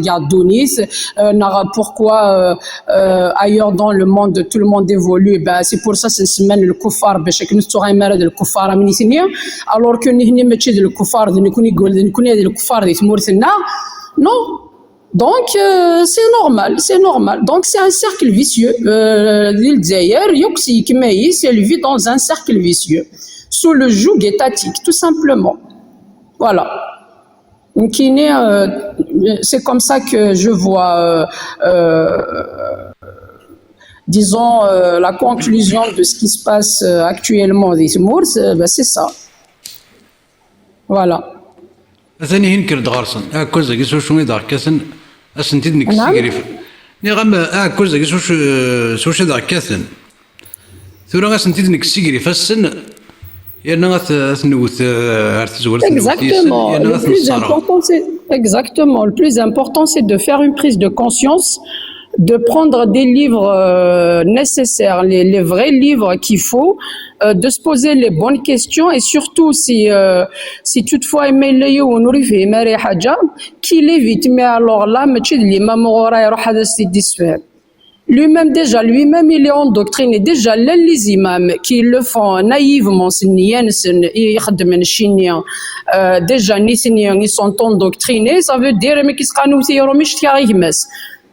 euh, pourquoi, euh, euh, ailleurs dans le monde tout le monde évolue, ben, c'est pour ça c'est semaine le kuffar, باش كنت تغير مرض الكفار من اثنين. Alors que نحن ماشي د الكفار, نكون يقول نكون هذا الكفار دي تمورثنا. Non. Donc, euh, c'est normal, c'est normal. Donc, c'est un cercle vicieux. Euh, l'île Zaire, Yoksi Kemei, elle vit dans un cercle vicieux, sous le joug étatique, tout simplement. Voilà. Donc, il est, euh, c'est comme ça que je vois, euh, euh, disons, euh, la conclusion de ce qui se passe, euh, actuellement, ben, c'est ça. Voilà. Atan ihi nekker-d ɣer-sen. Aɛekkaz-agi s wacu i d aɣ-kkaten, ad sen-t-id-nekk s igrif. Nniɣ-am, aɛekkaz-agi s wacu, s wacu i d aɣ-kkaten. Tura ad sen-t-id-nekk s igrif assen, yerna ad t-, ad t-newwet, eh, ar tazwara, ad t-newwet yis-sen, exactement, yerna ad t-nesserɣ. Exactement. Le plus important, c'est de faire une prise de conscience, de prendre des livres, euh, nécessaires, les, les vrais livres qu'il faut, euh, de se poser les bonnes questions et surtout si, euh, si toutefois il y a un, qu'il évite. Mais alors là, mais tu dis, maman, lui-même déjà, lui-même, il est endoctriné. Déjà, les imams qui le font naïvement, c'est ni, euh, déjà, ni, ils sont endoctrinés. Ça veut dire, mais qui sera nous, c'est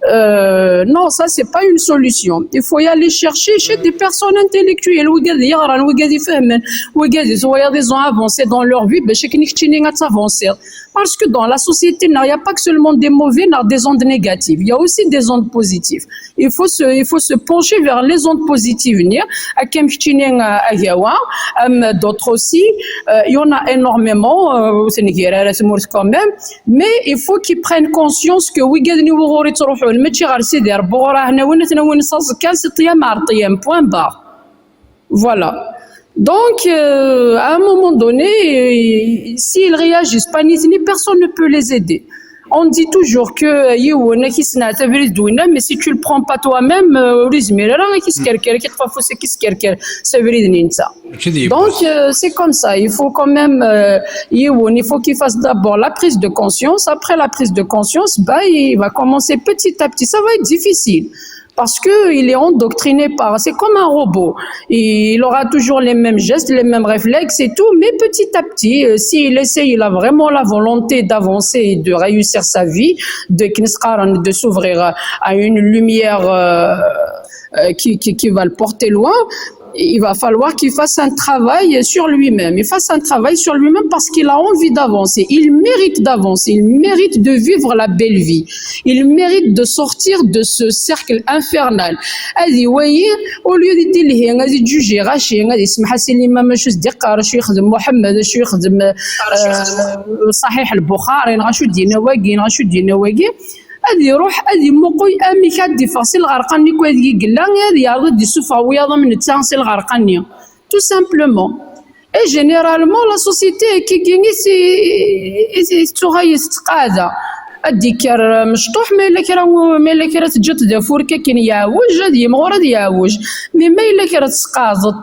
euh, non, ça, c'est pas une solution. Il faut y aller chercher chez des personnes intellectuelles. Ou gadi yaran, ou gadi fehmen, ou gadi, ils ont avancé dans leur vie, ben, c'est que nous, nous avons avancé. Parce que dans la société, il n'y a pas que seulement des mauvais, il y a des ondes négatives. Il y a aussi des ondes positives. Il faut se, il faut se pencher vers les ondes positives. Ni, à Kemchini, à Gawa, euh, d'autres aussi. Euh, il y en a énormément, euh, au Sénégal, à la Semours quand même. Mais il faut qu'ils prennent conscience que oui, gad ni wuɣur i ttruḥun, mačči ɣer Sidi Rebbi, ɣur ahna win atna win saẓ kan, c'est tiyam ar tiyam, point barre. Voilà. Donc, euh, à un moment donné, euh, s'ils réagissent pas, ni, ni personne ne peut les aider. On dit toujours que euh, yiwen ad k-yesneɛt abrid d winna, mais si tu le prends pas toi-même, euh, ur yezmir ara ad k-yeskerker, ad k-yeṭṭef afus, ad k-yeskerker s abrid-nni netta. Donc, euh, c'est comme ça. Il faut quand même, euh, yiwen, il faut qu'il fasse d'abord la prise de conscience. Après la prise de conscience, bah, il va commencer petit à petit. Ça va être difficile. Parce qu'il est endoctriné par, c'est comme un robot. Il aura toujours les mêmes gestes, les mêmes réflexes et tout, mais petit à petit, euh, s'il essaye, il a vraiment la volonté d'avancer et de réussir sa vie, de, de s'ouvrir à une lumière euh, euh, qui, qui, qui va le porter loin, il va falloir qu'il fasse un travail sur lui-même. Il fasse un travail sur lui-même parce qu'il a envie d'avancer. Il mérite d'avancer. Il mérite de vivre la belle vie. Il mérite de sortir de ce cercle infernal. Adi wayi, au lieu de dire, adi juger, rachi, adi smaha si l'imam, acu s-d-iqqar, acu yexdem Muḥemmed, acu yexdem, euh, Sahih al-Bukhari, neɣ acu d-yenna wagi, neɣ acu d-yenna wagi. Ad iruḥ, ad imuqel amek ad d-iffeɣ si lɣerqa-nni, ad yella, ad yeɛreḍ ad d-isuffeɣ wiyaḍ am netta si lɣerqa-nni. Tout simplement. Et généralement, la société, kiki, i s-, i s-, i s-, tettuɣal tettqaɛda. Ad d-ikker mecṭuḥ, ma yella kra, ma yella kra teǧǧiḍ d afurk akken yeɛwej, ad yimɣur ad yeɛwej. Mais ma yella kra tesqaɛdeḍ,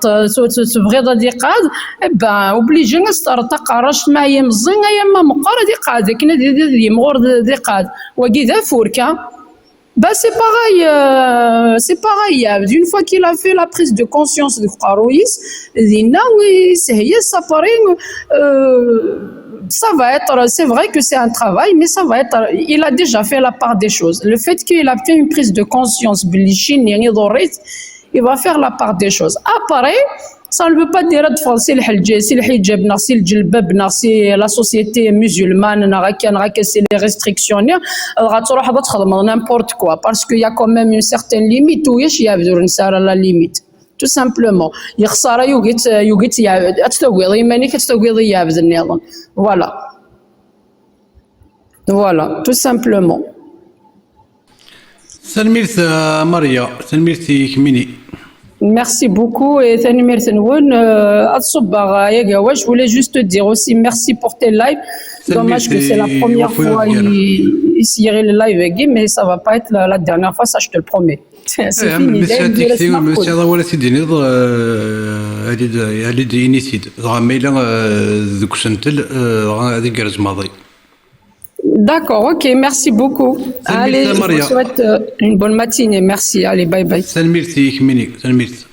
tebɣiḍ ad iqeɛɛed, eh ben, obligé ad s-terreḍ taqerract, ma ay imeẓẓi, ay ama meqqer, ad iqeɛɛed akken ad, ad, ad yimɣur d, ad iqeɛɛed. Wagi d afurk, hein. Bah, c'est pareil, euh, c'est pareil. Une fois qu'il a fait la prise de conscience de Faroïs, dinna, oui, c'est, ça paraît, euh, ça va être, c'est vrai que c'est un travail, mais ça va être, il a déjà fait la part des choses. Le fait qu'il a fait une prise de conscience, il va faire la part des choses. Après, ça ne veut pas dire ad teffɣeḍ si lḥelǧ-, si lḥijab, neɣ si lǧelbab, neɣ si la société musulmane, neɣ akka, neɣ akka, si les restrictions, neɣ ad tṛuḥeḍ ad txedmeḍ n'importe quoi, parce qu'il y a quand même une certaine limite, ulac lɛebd ur nesɛi ara la limite, tout simplement. Yexṣer, yugi-tt, yugi-tt lɛebd, ad tagiḍ i yiman-ik, ad tagiḍ i lɛebd nniḍen. Voilà. Voilà, tout simplement. Tanemmirt a Maria, tanemmirt i kemmini. Merci beaucoup et tanemmirt-nwen. Euh, ad ṣubbeɣ, euh, ay agawa, je voulais juste te dire aussi merci pour tes lives. Dommage que c'est la première fois i, i s-yiɣi le live-agi, mais ça va pas être la, la dernière fois, ça je te le promets. C'est fini. Dayem d-ira s-neqqel. Wala t-id-tiniḍ, euh, ad id-, ad id-ini-t-id. Dɣa ma yella, euh, deg usentel, euh, dɣa ad igerrez maḍi. D'accord, ok, merci beaucoup. Allez, je vous souhaite euh, une bonne matinée. Merci, allez, bye bye. Tanemmirt i kemmini, tanemmirt.